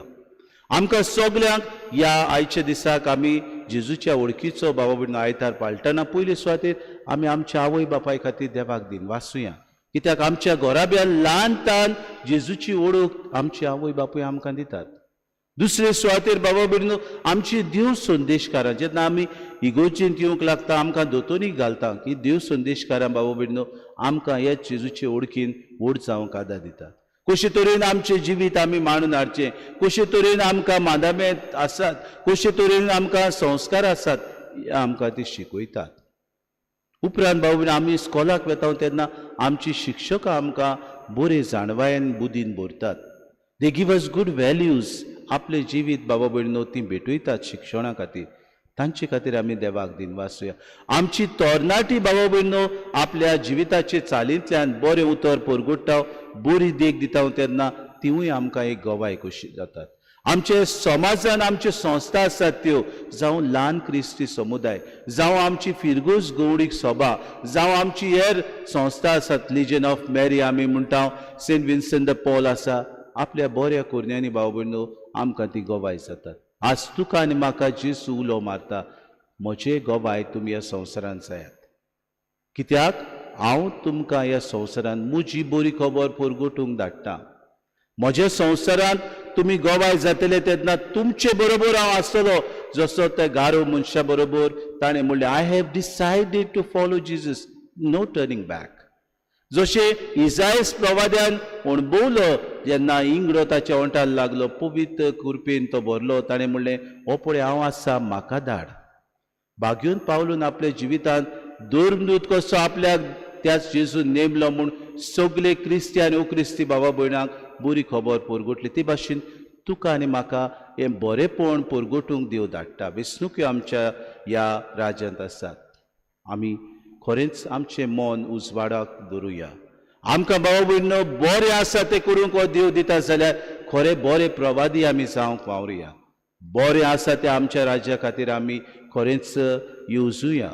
आमकां सगल्यांक ह्या आयच्या दिसाक आमी जेजूच्या वळखीचो बाबा भयणो आयतार पाळटना पयले सुवातेर आमी आमच्या आवय बापाय खातीर देवाक दिनवासुया. कित्याक आमच्या घराब्यान ल्हान तान जेजूची वळख आमची आवय बापूय आमकां दितात. दुसरे सुवातेर बाबा भयणो आमची देव संदेशकारां जेन्ना आमी इगोर्जेंत येवंक लागता आमकां दोतोनीक घालता की देव संदेशकारां बाबा भयणो आमकां ह्या जेजूचे वळखीन व्हड जावंक आदार दितात. कशे तरेन आमचें जिवीत आमी मांडून हाडचें, कशे तरेन आमकां मादामेत आसात, कशे तरेन आमकां संस्कार आसात, आमकां ती शिकयतात. उपरांत बाबा भयणो आमी स्कॉलाक वेता तेन्ना आमची शिक्षकां आमकां बरे जाणवायेन बुदीन भरतात. They give us good values. आपलें जिवीत बाबा भयणो ती भेटयतात शिक्षणा खातीर. तांचे खातीर आमी देवाक दिनवासुया. आमची तरणाटी बाबा भयणो आपल्या जिविताचे चालींतल्यान बरें उतर परगुट्टा, बरी देख दिता तेन्ना तिवूय आमकां एक गवाय कशी जातात. आमचे समाजान आमच्यो संस्था आसात त्यो, जावं ल्हान क्रिस्ती समुदाय, जावं आमची फिरगूज गवडीक सभा, जावं आमची हेर संस्था आसात, लिजन ऑफ मॅरी आमी म्हणटा, सेंट विन्संट the Paul आसा. आपल्या बऱ्या कोरण्यांनी बाबा भयणो आमकां ती गवाय जातात. आज तुका आनी म्हाका जेजू उलो मारता, म्हजे गवाय तुमी ह्या संवसारांत जायात. कित्याक हांव तुमकां ह्या संवसारांत म्हजी बरी खबर परगटूंक धाडटा. म्हज्या संवसारांत तुमी गवाय जातले तेन्ना तुमचे बरोबर हांव आसतलो. जसो त्या गारो मनशा बरोबर ताणें म्हणलें, I have decided to follow Jesus, no turning back. जशें इजायस प्रवाद्यान अणभवलो जेन्ना इंगडो ताच्या ओंठार लागलो, पवित्र कृपेन तो भरलो, ताणें म्हणलें, हो पळय हांव आसा, म्हाका धाड. भाग्यून पावलून आपल्या जिवितांत धर्मदूत कसो आपल्याक त्याच जेजून नेमलो म्हूण सगळे क्रिस्ती आनी ओक्रिस्ती बाबा भयणांक बरी खबर परगटली. ते भाशेन तुका आनी म्हाका हें बरेंपण परगटूंक देव धाडटा. वेंचणुक्यो आमच्या ह्या राज्यांत आसात. आमी खरेंच आमचें मन उजवाडाक दवरुया. आमकां बाबा भयणो बरें आसा तें करूंक हो देव दिता जाल्यार खरें बरें प्रवादी आमी जावंक वावरुया. बरें आसा तें आमच्या राज्या खातीर आमी खरेंच येवजुया.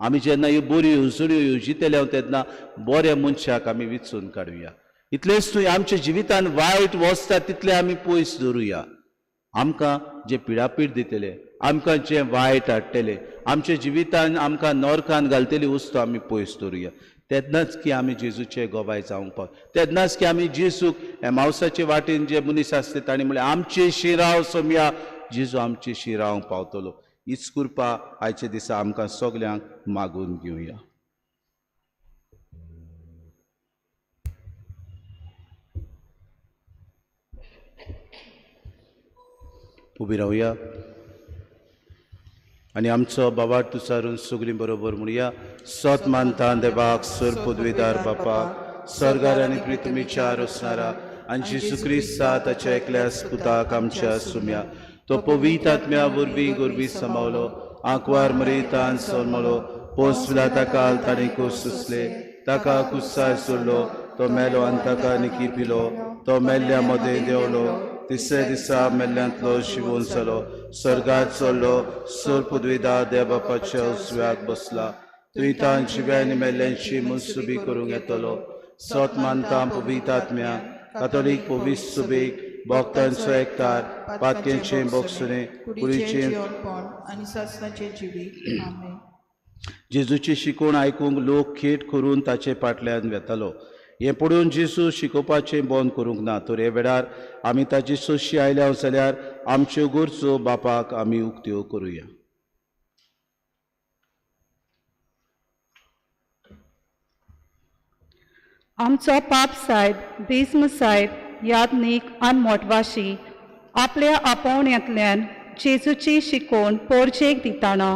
आमी जेन्ना ह्यो बऱ्यो येवजण्यो येवजितले तेन्ना बऱ्या मनशाक आमी विचून काडुया. इतलेंच न्हय, आमच्या जिवितान वायट वचता तितलें आमी पयस दवरुया. आमकां जें पिडापीड दितले, आमकां जें वायट हाडटले, आमच्या जिवितान आमकां नरकान घालतली वस्तू आमी पयस दवरुया. तेन्नाच की आमी जेजूचे गवाय जावंक पाव. तेन्नाच की आमी जेजूक एमावसाचे वाटेन जे मनीस आसले ताणें म्हणलें, आमचे शिराव सोमया, जेजू आमचे शिरावंक पावतलो. हीच कृपा आयच्या दिसा आमकां सगल्यांक मागून घेवया. उबी रावया आनी आमचो बाबार्थ उचारून सगळीं बरोबर म्हणया. सत मानता देवाक, सर पदवीदार बापाक, सर्गार आनी पृथ्वीच्या रोसणारा आनी जेजू क्रिस्ता ताच्या एकल्या पुताक आमच्या सुम्या, तो पवित्र आत्म्या वरवीं गोरवी समावलो, आंकवार मरेतान सोलमलो, पोसला ताका ताणें कूस सुचले, ताका कुसार सोडलो, तो मेलो आनी ताका निकी पिलो, तो मेल्ल्या मदें देंवलो, तिसऱ्या दिसा मेल्ल्यांतलो शिवून जालो, सर्गात चडलो, सर पदवीदार देव बापाच्या उजव्याक बसला, थंय तान जिव्या आनी मेल्ल्यांची मनसुबी करूंक येतलो. सत मानता पवित्र आत्म्या, कातोलीक पवित्र सुबेक, भक्तांचो एकतार, पातकेंचें बोगसुणें, कुडीचें आनी सासणाचें जिवीत. आमेन. जेजूची शिकवण आयकूंक लोक खेट करून ताचे फाटल्यान वेतालो. हें पळोवन जेजू शिकोवपाचें बंद करूंक ना. तर हे वेळार आमी ताची सोशी आयल्या जाल्यार आमच्यो गरजो बापाक आमी उक्त्यो करुया. आमचो पाप सायब भीष्म सायब यादनीक आनी मोटवाशी आपल्या आपोवण्यांतल्यान जेजूची शिकवण पोरजेक दिताना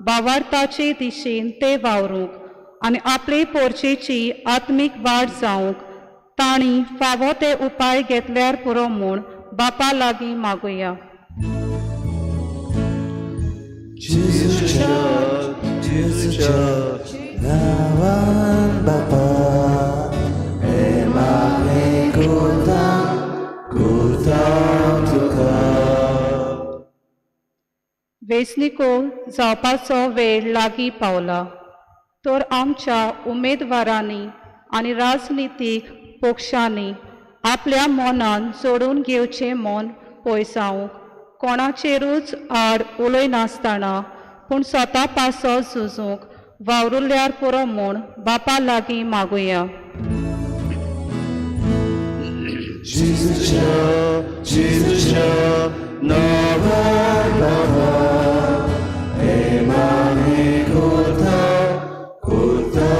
बावार्थाचे दिशेन ते वावरूंक आनी आपले पोरचेची आत्मीक वाड जावंक तांणी फावो ते उपाय घेतल्यार पुरो म्हूण बापा लागीं मागुया. जेजूच्या जेजूच्या नांवान बापा हे मागणें करता करता तुका. वेंचणुको जावपाचो वेळ लागीं पावला तर आमच्या उमेदवारांनी आनी राजनितीक पक्षांनी आपल्या मनान जोडून घेवचें मन पयसावंक कोणाचेरूच आड उलयनासतना पूण स्वता पासत झुजूंक वावरुल्यार पुरो म्हूण बापा लागीं मागुया. जेजूच्या जेजूच्या नांवान बाबा हे मागणें करता करता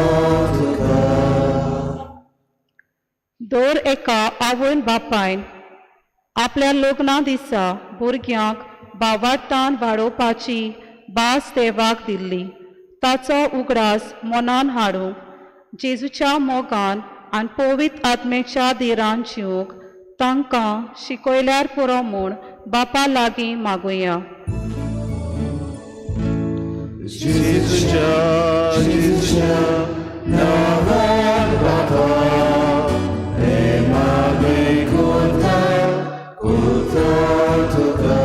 तुका. दर एका आवयन बापायन आपल्या लग्ना दिसा भुरग्यांक बावाटान वाडोवपाची भास देवाक दिल्ली ताचो उगडास मनान हाडूंक जेजूच्या मोगान आनी पवित्र आत्मेच्या धिरान जिवंक तांकां शिकयल्यार पुरो म्हूण बापा लागीं मागुया. जेजूच्या जेजूच्या नांवान बाबा हे मागणें करता करता तुका.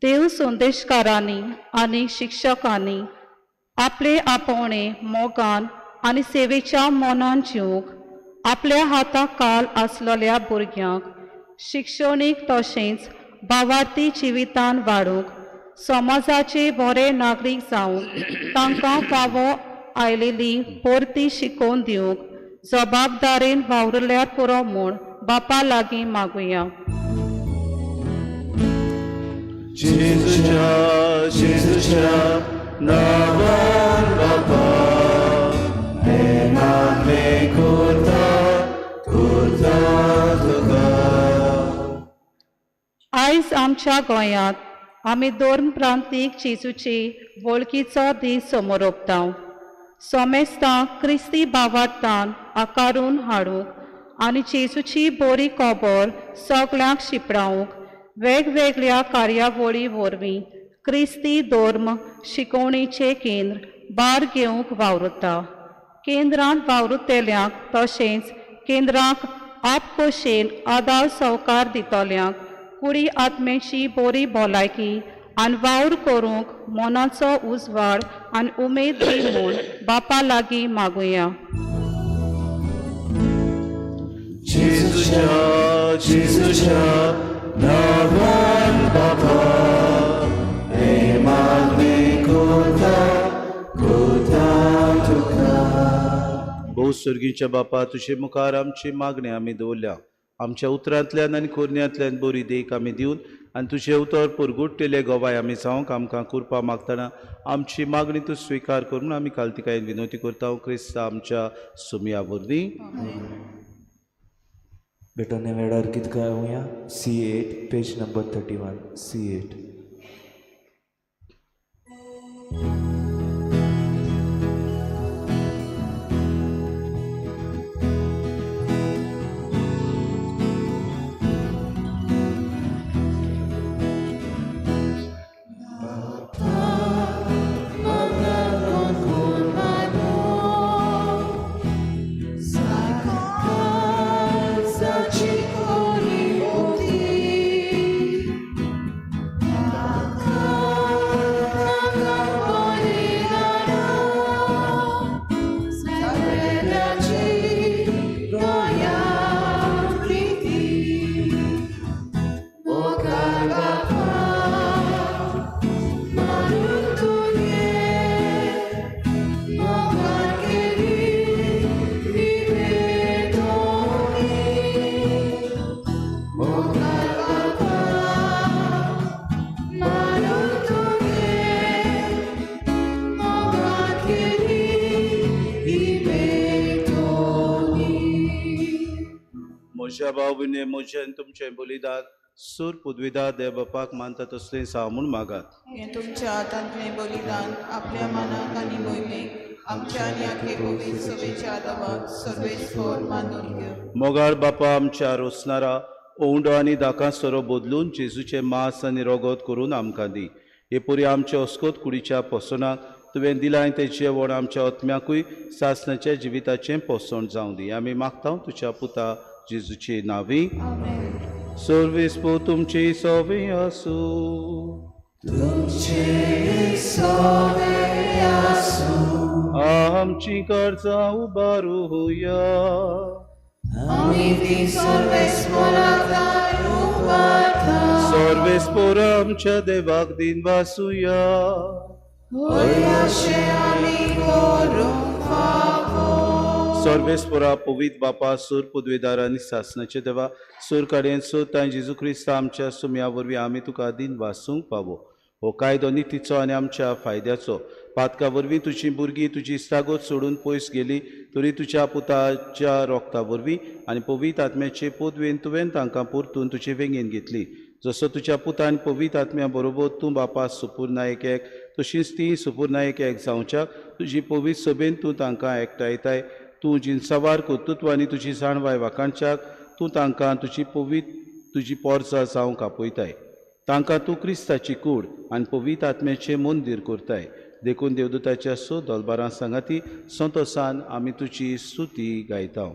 देव संदेशकारांनी आनी शिक्षकांनी आपले आपोवणे मोगान आनी सेवेच्या मनान जिवंक आपल्या हाता काल आसलेल्या भुरग्यांक शिक्षणीक तशेंच भावार्थी जिवितान वाडूंक समाजाचे बरे नागरीक जावंक तांकां फावो आयलेली परती शिकोवन दिवंक जबाबदारेन वावुरल्यार पुरो म्हूण बापा लागीं मागुया. जेजूच्या जेजूच्या नांवान बाबा हे मागणें करता करता तुका. आयज आमच्या गोंयांत आमी दोन प्रांतीक जेजूची वळखीचो दीस समोरोपता. सोमेस्तांक क्रिस्ती भावार्थान आकारून हाडूंक आनी जेजूची बरी खबर सगळ्यांक शिंपडावंक वेगवेगळ्या कार्यावळी वरवीं क्रिस्ती धर्म शिकोवणेचें केंद्र भार घेवंक वावुरता. केंद्रांत वावुरतल्यांक तशेंच केंद्राक आपखोशेन आदार सवकार दितल्यांक कुडी आत्म्याची बरी भलायकी आनी वावर करूंक मनाचो उजवाड आनी उमेद दी म्हूण बापा लागीं मागुया. जेजूच्या जेजूच्या नांवान बाबा हे मागणें करता करता तुका. भोव सर्गीच्या बापा तुजे मुखार आमची मागणी आमी दवरल्या. आमच्या उतरांतल्यान आनी कोरण्यांतल्यान बरी देख आमी दिवन आनी तुजें उतर पुरगुट्टेले गोवाय आमी जावंक आमकां कृपा मागतना आमची मागणी तूं स्विकार करून आमी कालतिकायेन विनवती करता क्रिस्ता आमच्या सुमया वरवीं. बेटोने वेळार गीत गावया C8 page number 31 C8. म्हज्या भाव भयणी म्हजें आनी तुमचें बलिदान सूर पुदविदा देव बापाक मानता तसलें जावं म्हूण मागात. हें तुमच्या हातांतलें बलिदान आपल्या मनाक आनी मोहिमेक आमच्या आनी आखे पवित्र सभेच्या आदावाक सर्वेस्पर मानून घेवं. मोगाळ बापा आमच्या रोसणारा ओंवडो आनी दाकां सोरो बदलून जेजूचें मांस आनी रगत करून आमकां दी. हे पुरी आमच्या अस्कोत कुडीच्या पोसणाक तुवें दिलां तें जेवण आमच्या आत्म्याकूय सासणाच्या जिविताचें पोसण जावं दी. आमी मागता तुज्या पुता जेजूचे नांवी. सर्वेस्पर तुमची सवे आसूं. आमची गरजां उबारुया. सर्वेस्पर आमच्या देवाक दिन वासुया. सर्वेस्परा पवित्र बापा सूर पदवेदार आनी सासणाचे देवा सूर काडयेन सोद जेजू क्रिस्त आमच्या सुम्या वरवीं आमी तुका दिन वासूंक पावो. हो कायदो नितीचो आनी आमच्या फायद्याचो. पातका वरवीं तुजी भुरगीं तुजी इस्तागत सोडून पयस गेली तरी तुज्या पुताच्या रोगता वरवीं आनी पवित्र आत्म्याचे पदवेन तुवें तांकां परतून तुजे वेंगेन घेतली. जसो तुज्या पुतान पवित्र आत्म्या बरोबर तूं बापा सुपूर्नायक एक तशीच ती सुपूर्नायक एक जावच्याक तुजी पवित्र सभेन तूं तांकां एकठांयताय. तूं जिनसावार कर्तृत्व आनी तुजी जाणवाय वाखाणच्याक तूं तांकां तुजी पवित्र तुजी पोरसां जावंक आपयताय. तांकां तूं क्रिस्ताची कूड आनी पवित्र आत्म्याचें मंदीर करताय. देखून देवदूताच्या सो दोलबारां सांगाती संतोसान आमी तुजी स्तुती गायता.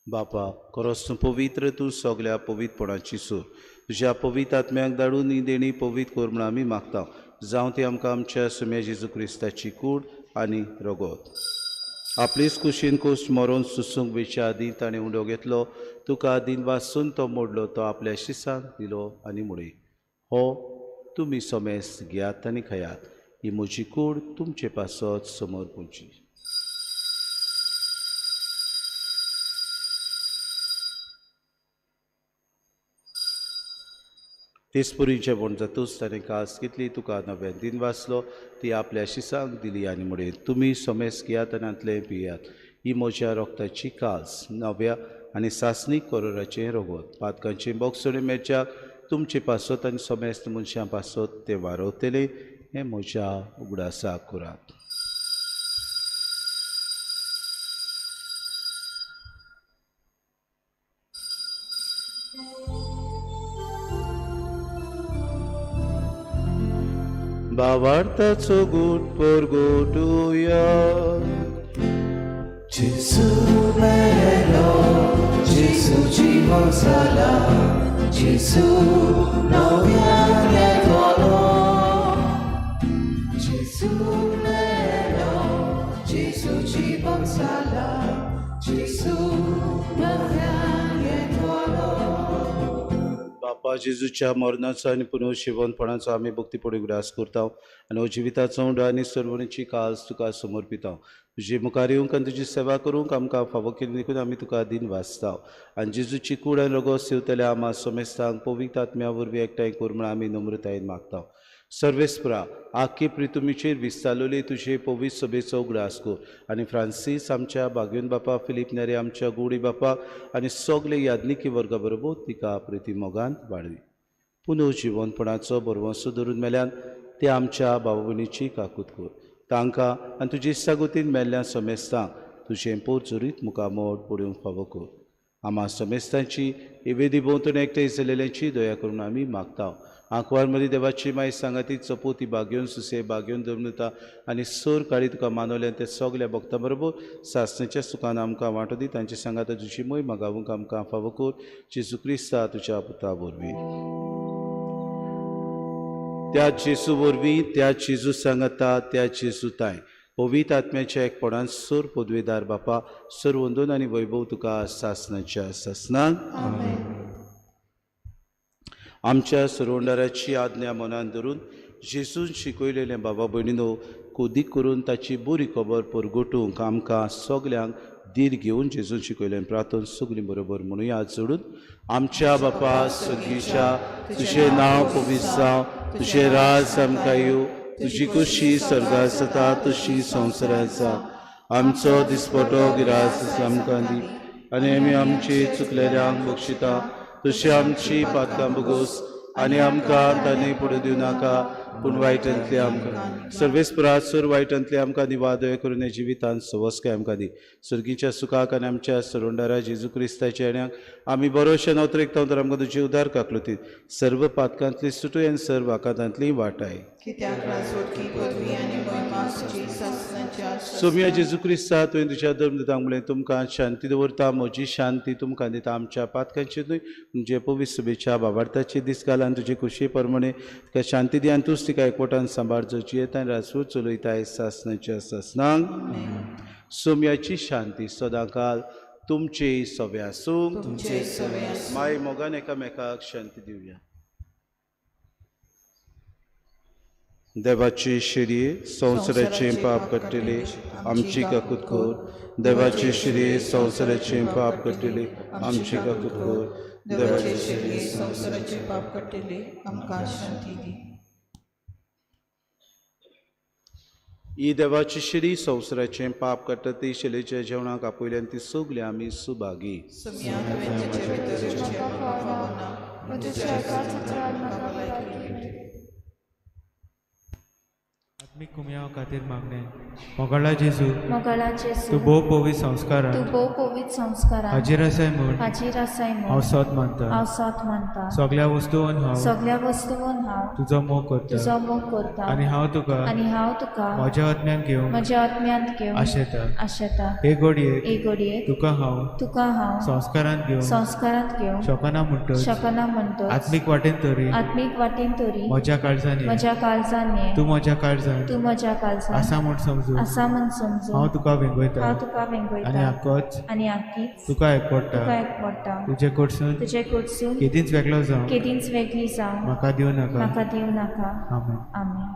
बापा खरोच तूं पवित्र, तूं सगल्या पवित्रपणाची सूर. तुज्या पवित्र आत्म्याक धाडून ही देणी पवित्र कर म्हूण आमी मागता. जावं ती आमकां आमच्या सुम्या जेजू क्रिस्ताची कूड आनी रगत. आपलीच कुशीन कूस मरोन सुसूंक वेच्या आदीं ताणें उंडो घेतलो, तुका दिन वासून तो मोडलो, तो आपल्या शिसांक दिलो आनी म्हणलें, हो तुमी सोमेस घेयात आनी खायात, ही म्हजी कूड तुमचे पासत समोर पुची. तेचपरी जेवण जातूच ताणें कास घेतली, तुका नव्यान दिन वाचलो, ती आपल्या शिसांक दिली आनी म्हणलें, तुमी सोमेस घेयात आनी हांतलें पियात, ही म्हज्या रोगताची कास नव्या आनी सासणीक करोराचें रगत. पातकांचें बोगसणें मेळच्याक तुमचे पासत आनी सोमेस्त मनशां पासत तें वारवतलें, हें म्हज्या उगडासाक करात. भावार्थाचो गूट परगटुया. जेजू मेलो, जेजू जिवो जाला, जेजू नव्यान येतलो. जेजू मेलो, जेजू जिवो जाला, जेजू नव्यान येतलो. बापा जेजूच्या मरणाचो आनी पुनर्जिवनपणाचो आमी भक्तीपणी उगडास करता आनी हो जिविताचो उंडो आनी सर्वणीची कास तुका समर्पिता. तुजे मुखार येवंक आनी तुजी सेवा करूंक आमकां फावो केली देखून आमी तुका दिन वाचता. आनी जेजूची कूड आनी रगत सेवतल्या आमा सोमेस्तांक पवित्र आत्म्या वरवीं एकठांय कर म्हूण आमी नम्रतायेन मागता. सर्वेस्परा आख्खी प्रितुमीचेर विस्तारलेली तुजे पवित्र सभेचो उगडास कर आनी फ्रांसीस आमच्या बागेवन बापा, फिलीप नेरे आमच्या गोडी बापा आनी सगळे याज्ञिकी वर्गा बरोबर तिका प्रिती मोगान वाडवी. पुनर्जिवनपणाचो बरवंसो धरून मेल्यान ते आमच्या भाव भयणीची काकूत कर. तांकां आनी तुजे सागोतीन मेल्ल्या समेस्तांक तुजें पोरचुरीत मुखामोड पळोवंक फावो कर. आमा समेस्तांची वेदी भोंवतणी एकठांय जाल्ल्यांची दया करून आमी मागता. आंकवार मदीं देवाची माय सांगाती चपोती बागेवन सुसे बागेवन दवरता आनी सोर काळी तुका मानवल्यान ते सगल्या भक्तां बरोबर सासण्याच्या सुखान आमकां वांटो दी. तांचे सांगाता तुजी मोय मागावूंक आमकां फावो कर. जेजू क्रिस्ता तुज्या पुता वरवीं. त्या जेजू वरवीं, त्या जेजू सांगता, त्या जेजू ताय पवित्र आत्म्याच्या एकपणान सोर पदवेदार बापा सर वंदून आनी वैभव तुका सासनाच्या सासनाक. आमच्या सरवंडाराची आज्ञा मनान धरून जेजून शिकयलेलें बाबा भयणीनो कोदीक करून ताची बरी खबर परगटूंक आमकां सगल्यांक धीर घेवन जेजून शिकयलें प्रार्थना सगळीं बरोबर म्हणुया जोडून. आमच्या बापा सर्गीच्या, तुजें नांव पवित्र जावं, तुजें राज आमकां येवं, तुजी खुशी स्वर्गार जाता तशी संवसारांत जावं. आमचो दिसपटो गिरास आमकां दी आनी आमी आमची चुकलेल्यांक बक्षिता तशी आमची पातकां भोगोस आनी आमकां तांणी पडूं दिवं नाका, पूण वायटांतली आमकां सर्वेस्परात सोर वायटांतली आमकां निवादय करून जिवितांत सवस्काय आमकां दी. सर्गीच्या सुखाक आनी आमच्या सरोंडारा जेजू क्रिस्ताच्या येण्याक आमी बरोशे नवतरेकता तर आमकां तुजी उदार काकलुतीत सर्व पातकांतली सुटूय आनी सर्व आकांतांतली वाटाय. सोम्या जेजू क्रिस्ता, तुवें तुज्या धर्म दिता म्हणलें तुमकां शांती दवरता, म्हजी शांती तुमकां दिता. आमच्या पातकांची न्हय म्हणजे पवित्र सभेच्या बाबार्थाची दीस घाल आनी तुजे खुशी प्रमाणे तुका शांती दी आनी तूंच तिका एकवटान सांबाळ जो जियेता आनी राजवट चलयताय सासनाच्या सासनाक. सोम्याची शांती सदांकाल तुमचे सवे आसूं. माय मोगान एकामेकाक शांती दिवया. देवाची शिरी संवसाराचें पाप काडटली आमची काकूत कर. देवाची शिरी संवसाराचें पाप काडटली आमची काकूत कर. देवाची शिरी संवसाराचें पाप काडटली आमकां शांती दी. ही देवाची शिरी संवसाराचें पाप काडटा ती शिलेच्या जेवणाक आपयल्यान ती सगळी आमी सुभागी. आत्मीक कुमयाव खातीर मागणें. मोगाळा जेजू, मोगाळा जेजू, तूं भोव पवित्र संस्कारान, तूं भोव पवित्र संस्कारान हाजीर आसाय म्हूण, हाजीर आसाय म्हूण हांव सोत मानता, हांव सोत मानता. सगळ्या वस्तून हांव, सगळ्या वस्तून हांव तुजो मोग करता, तुजो मोग करता आनी हांव तुका, आनी हांव तुका म्हज्या आत्म्यान घेवन, म्हज्या आत्म्यांत घेवन आशेता, आशेता. हे घडयेक, हे घडयेक तुका हांव, तुका हांव संस्कारांत घेवन, संस्कारांत घेवन शकना म्हणटच, शकना म्हणटच आत्मीक वाटेन तरी, आत्मीक वाटेन तरी म्हज्या काळजान, म्हज्या काळजान तूं म्हज्या काळजान, तूं म्हज्या काळजान आसा म्हूण समजून, आसा म्हूण समजून हांव तुका वेंगयता, हांव तुका वेंगयता आनी आकोच, आनी आकीच तुका एकवडटा, तुका एकवडटा. तुजे कडसून, तुजे कडसून केदींच वेगळो जावं, केदींच वेगळी जावं म्हाका दिवं नाका, म्हाका दिवं नाका. आमेन. आमेन.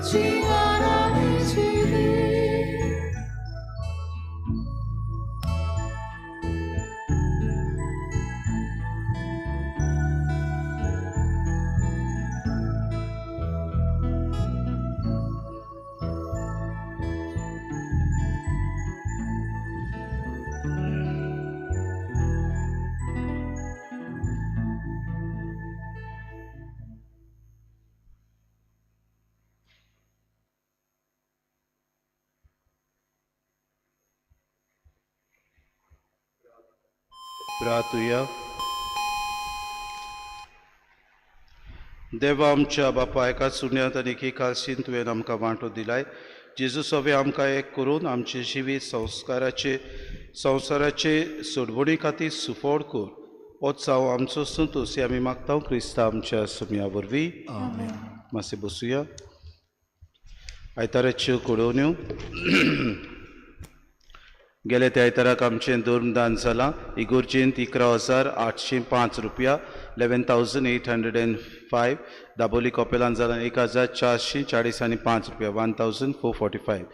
지원하시리. प्रार्थुया. देवा आमच्या बापा, एका सुन्यांत आनी एके कालसीन तुवें आमकां वांटो दिलाय. जेजू सोबे आमकां एक करून आमचे जिवीत संस्काराचे संवसाराचे सोडवणी खातीर सुफोड कर. होच जावं आमचो संतोश आमी मागता क्रिस्ता आमच्या सुम्या वरवीं. मातशें बसुया. आयताराच्यो कळोवण्यो. गेले त्या आयताराक आमचें धर्मदान जालां इगोर्जेंत 11,805 रुपया, 11,805. दाबोली कॉपेलान जालां 1,445 रुपया, 1,445.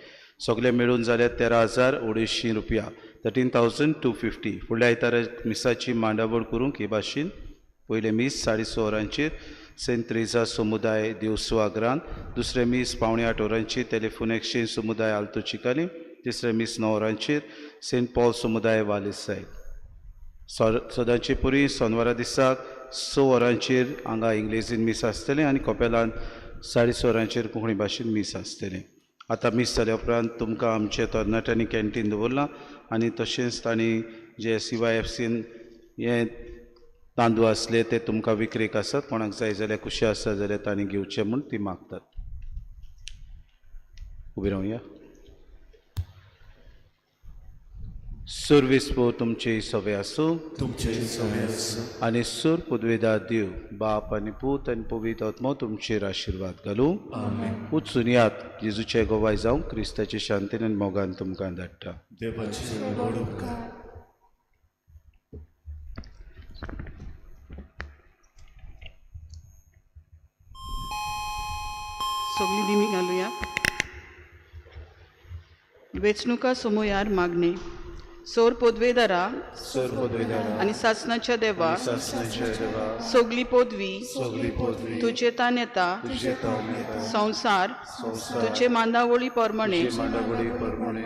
सगळे मेळून जाल्यार 13,250 रुपया, 13,250. फुडल्या आयताराक मिसाची मांडावळ करूंक हे भाशेन पयलें मीस 6:30 वरांचेर सेंट त्रेजा समुदाय देवसुआ ग्रांत, दुसरें मीस 7:45 वरांचेर टेलिफोन एक्सचेंज समुदाय आल्तो चिकाली, तिसरें मीस 9 वरांचेर सेंट पॉल समुदाय वालेसाय. सदांचे पुरी सोनवारा दिसाक 6 वरांचेर हांगा इंग्लेजीन मीस आसतलें आनी कोपेलान 6:30 वरांचेर कोंकणी भाशेन मीस आसतलें. आतां मीस जाल्या उपरांत तुमकां आमच्या तरणाट्यांनी कॅन्टीन दवरलां आनी तशेंच तांणी जे CYFCन हे तांदूळ आसले ते तुमकां विक्रेक आसात. कोणाक जाय जाल्यार कुशी आसा जाल्यार तांणी घेवचें म्हूण ती मागतात. उबी रावया. सर्वीस पो तुमचे सवे आसूं, तुमचे सवे आसूं. आनी सूर पुदवेदार देव बाप आनी पूत आनी पवित्र आत्मो तुमचेर आशिर्वाद घालूं. आमेन. उचून यात जेजूचे गोवाय जावं क्रिस्ताचे शांतीन आनी मोगान तुमकां धाडटा. देवाचे व्हड उपकार. सगळीं दिमी घालुया. वेंचणुका समयार मागणे. सोर पदवेदारा आनी सासणाच्या देवा, सगली पदवी तुजे तान येता, संवसार तुजे मांदावळी प्रमाणे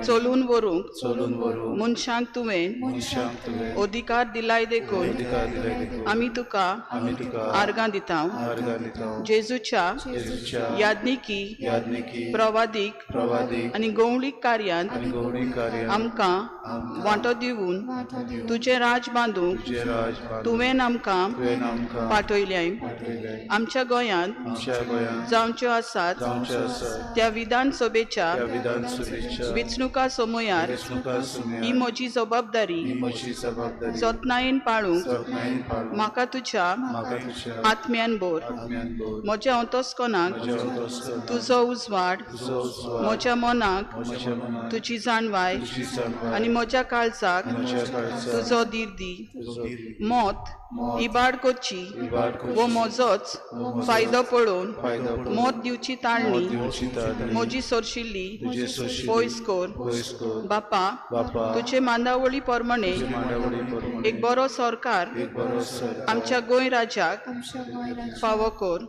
चलून व्हरूंक मनशांक तुवें अधिकार दिलाय देखून आमी तुका आर्गां दिता. जेजूच्या याज्ञिकी प्रवादीक आनी गवळीक कार्यांत आमकां वांटो दिवन तुजें राज बांदूंक तुवें आमकां पाठयल्याय. आमच्या गोंयांत जावच्यो आसात त्या विधानसभेच्या वेंचणुका समयार ही म्हजी जबाबदारी जतनायेन पाळूंक म्हाका तुज्या आत्म्यान भर. म्हज्या अंतस्कनाक तुजो उजवाड, म्हज्या मनाक तुजी जाणवाय आनी म्हज्या काळजाक तुजो धीर दी. मत इबाड करची वो म्हजोच फायदो पळोवन मत दिवची ताळणी म्हजी सोरशिल्ली पयस कर. बापा, तुजे मांदावळी प्रमाणे एक बरो सरकार आमच्या गोंय राज्याक फावो कर.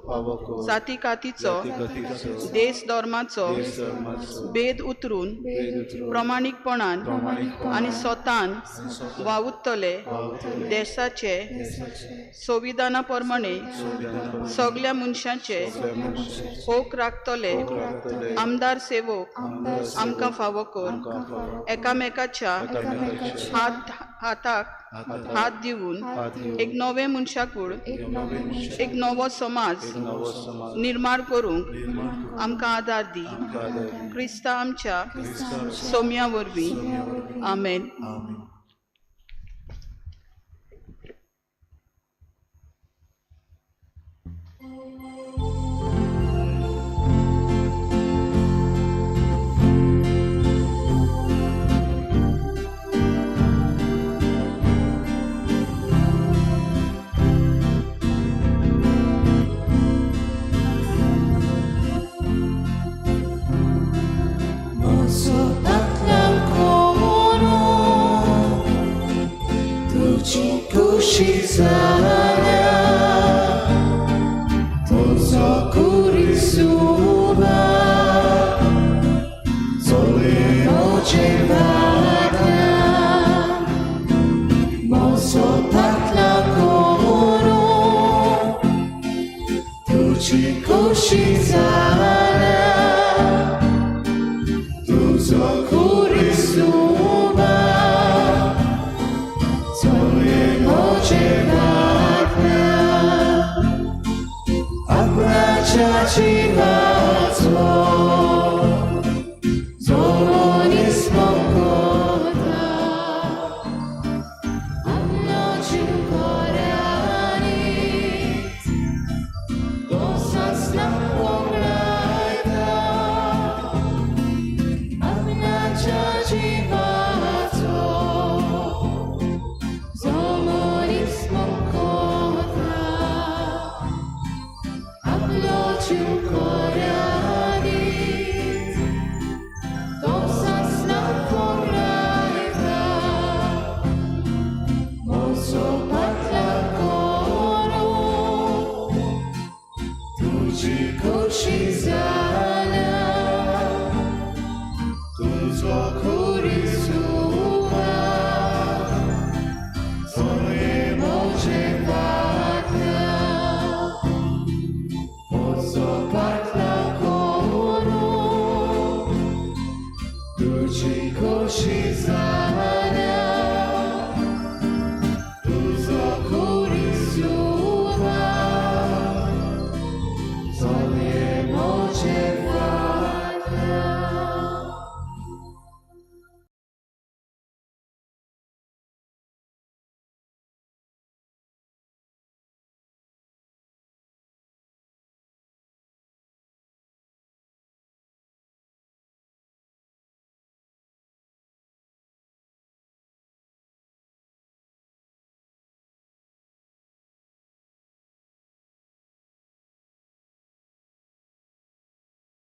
जाती कातीचो देश धर्माचो भेद उतरून प्रमाणीकपणान आनी स्वतान वावुरतले देशाचे संविधाना प्रमाणे सगल्या मनशांचे हक राखतले आमदार सेवक आमकां फावो कर. एकामेकाच्या हाताक हात दिवन एक नवें मनशाकूळ, एक नवो समाज निर्माण करूंक आमकां आदार दी. क्रिस्ता आमच्या सोम्या वरवीं. आमेन. खोशी जा.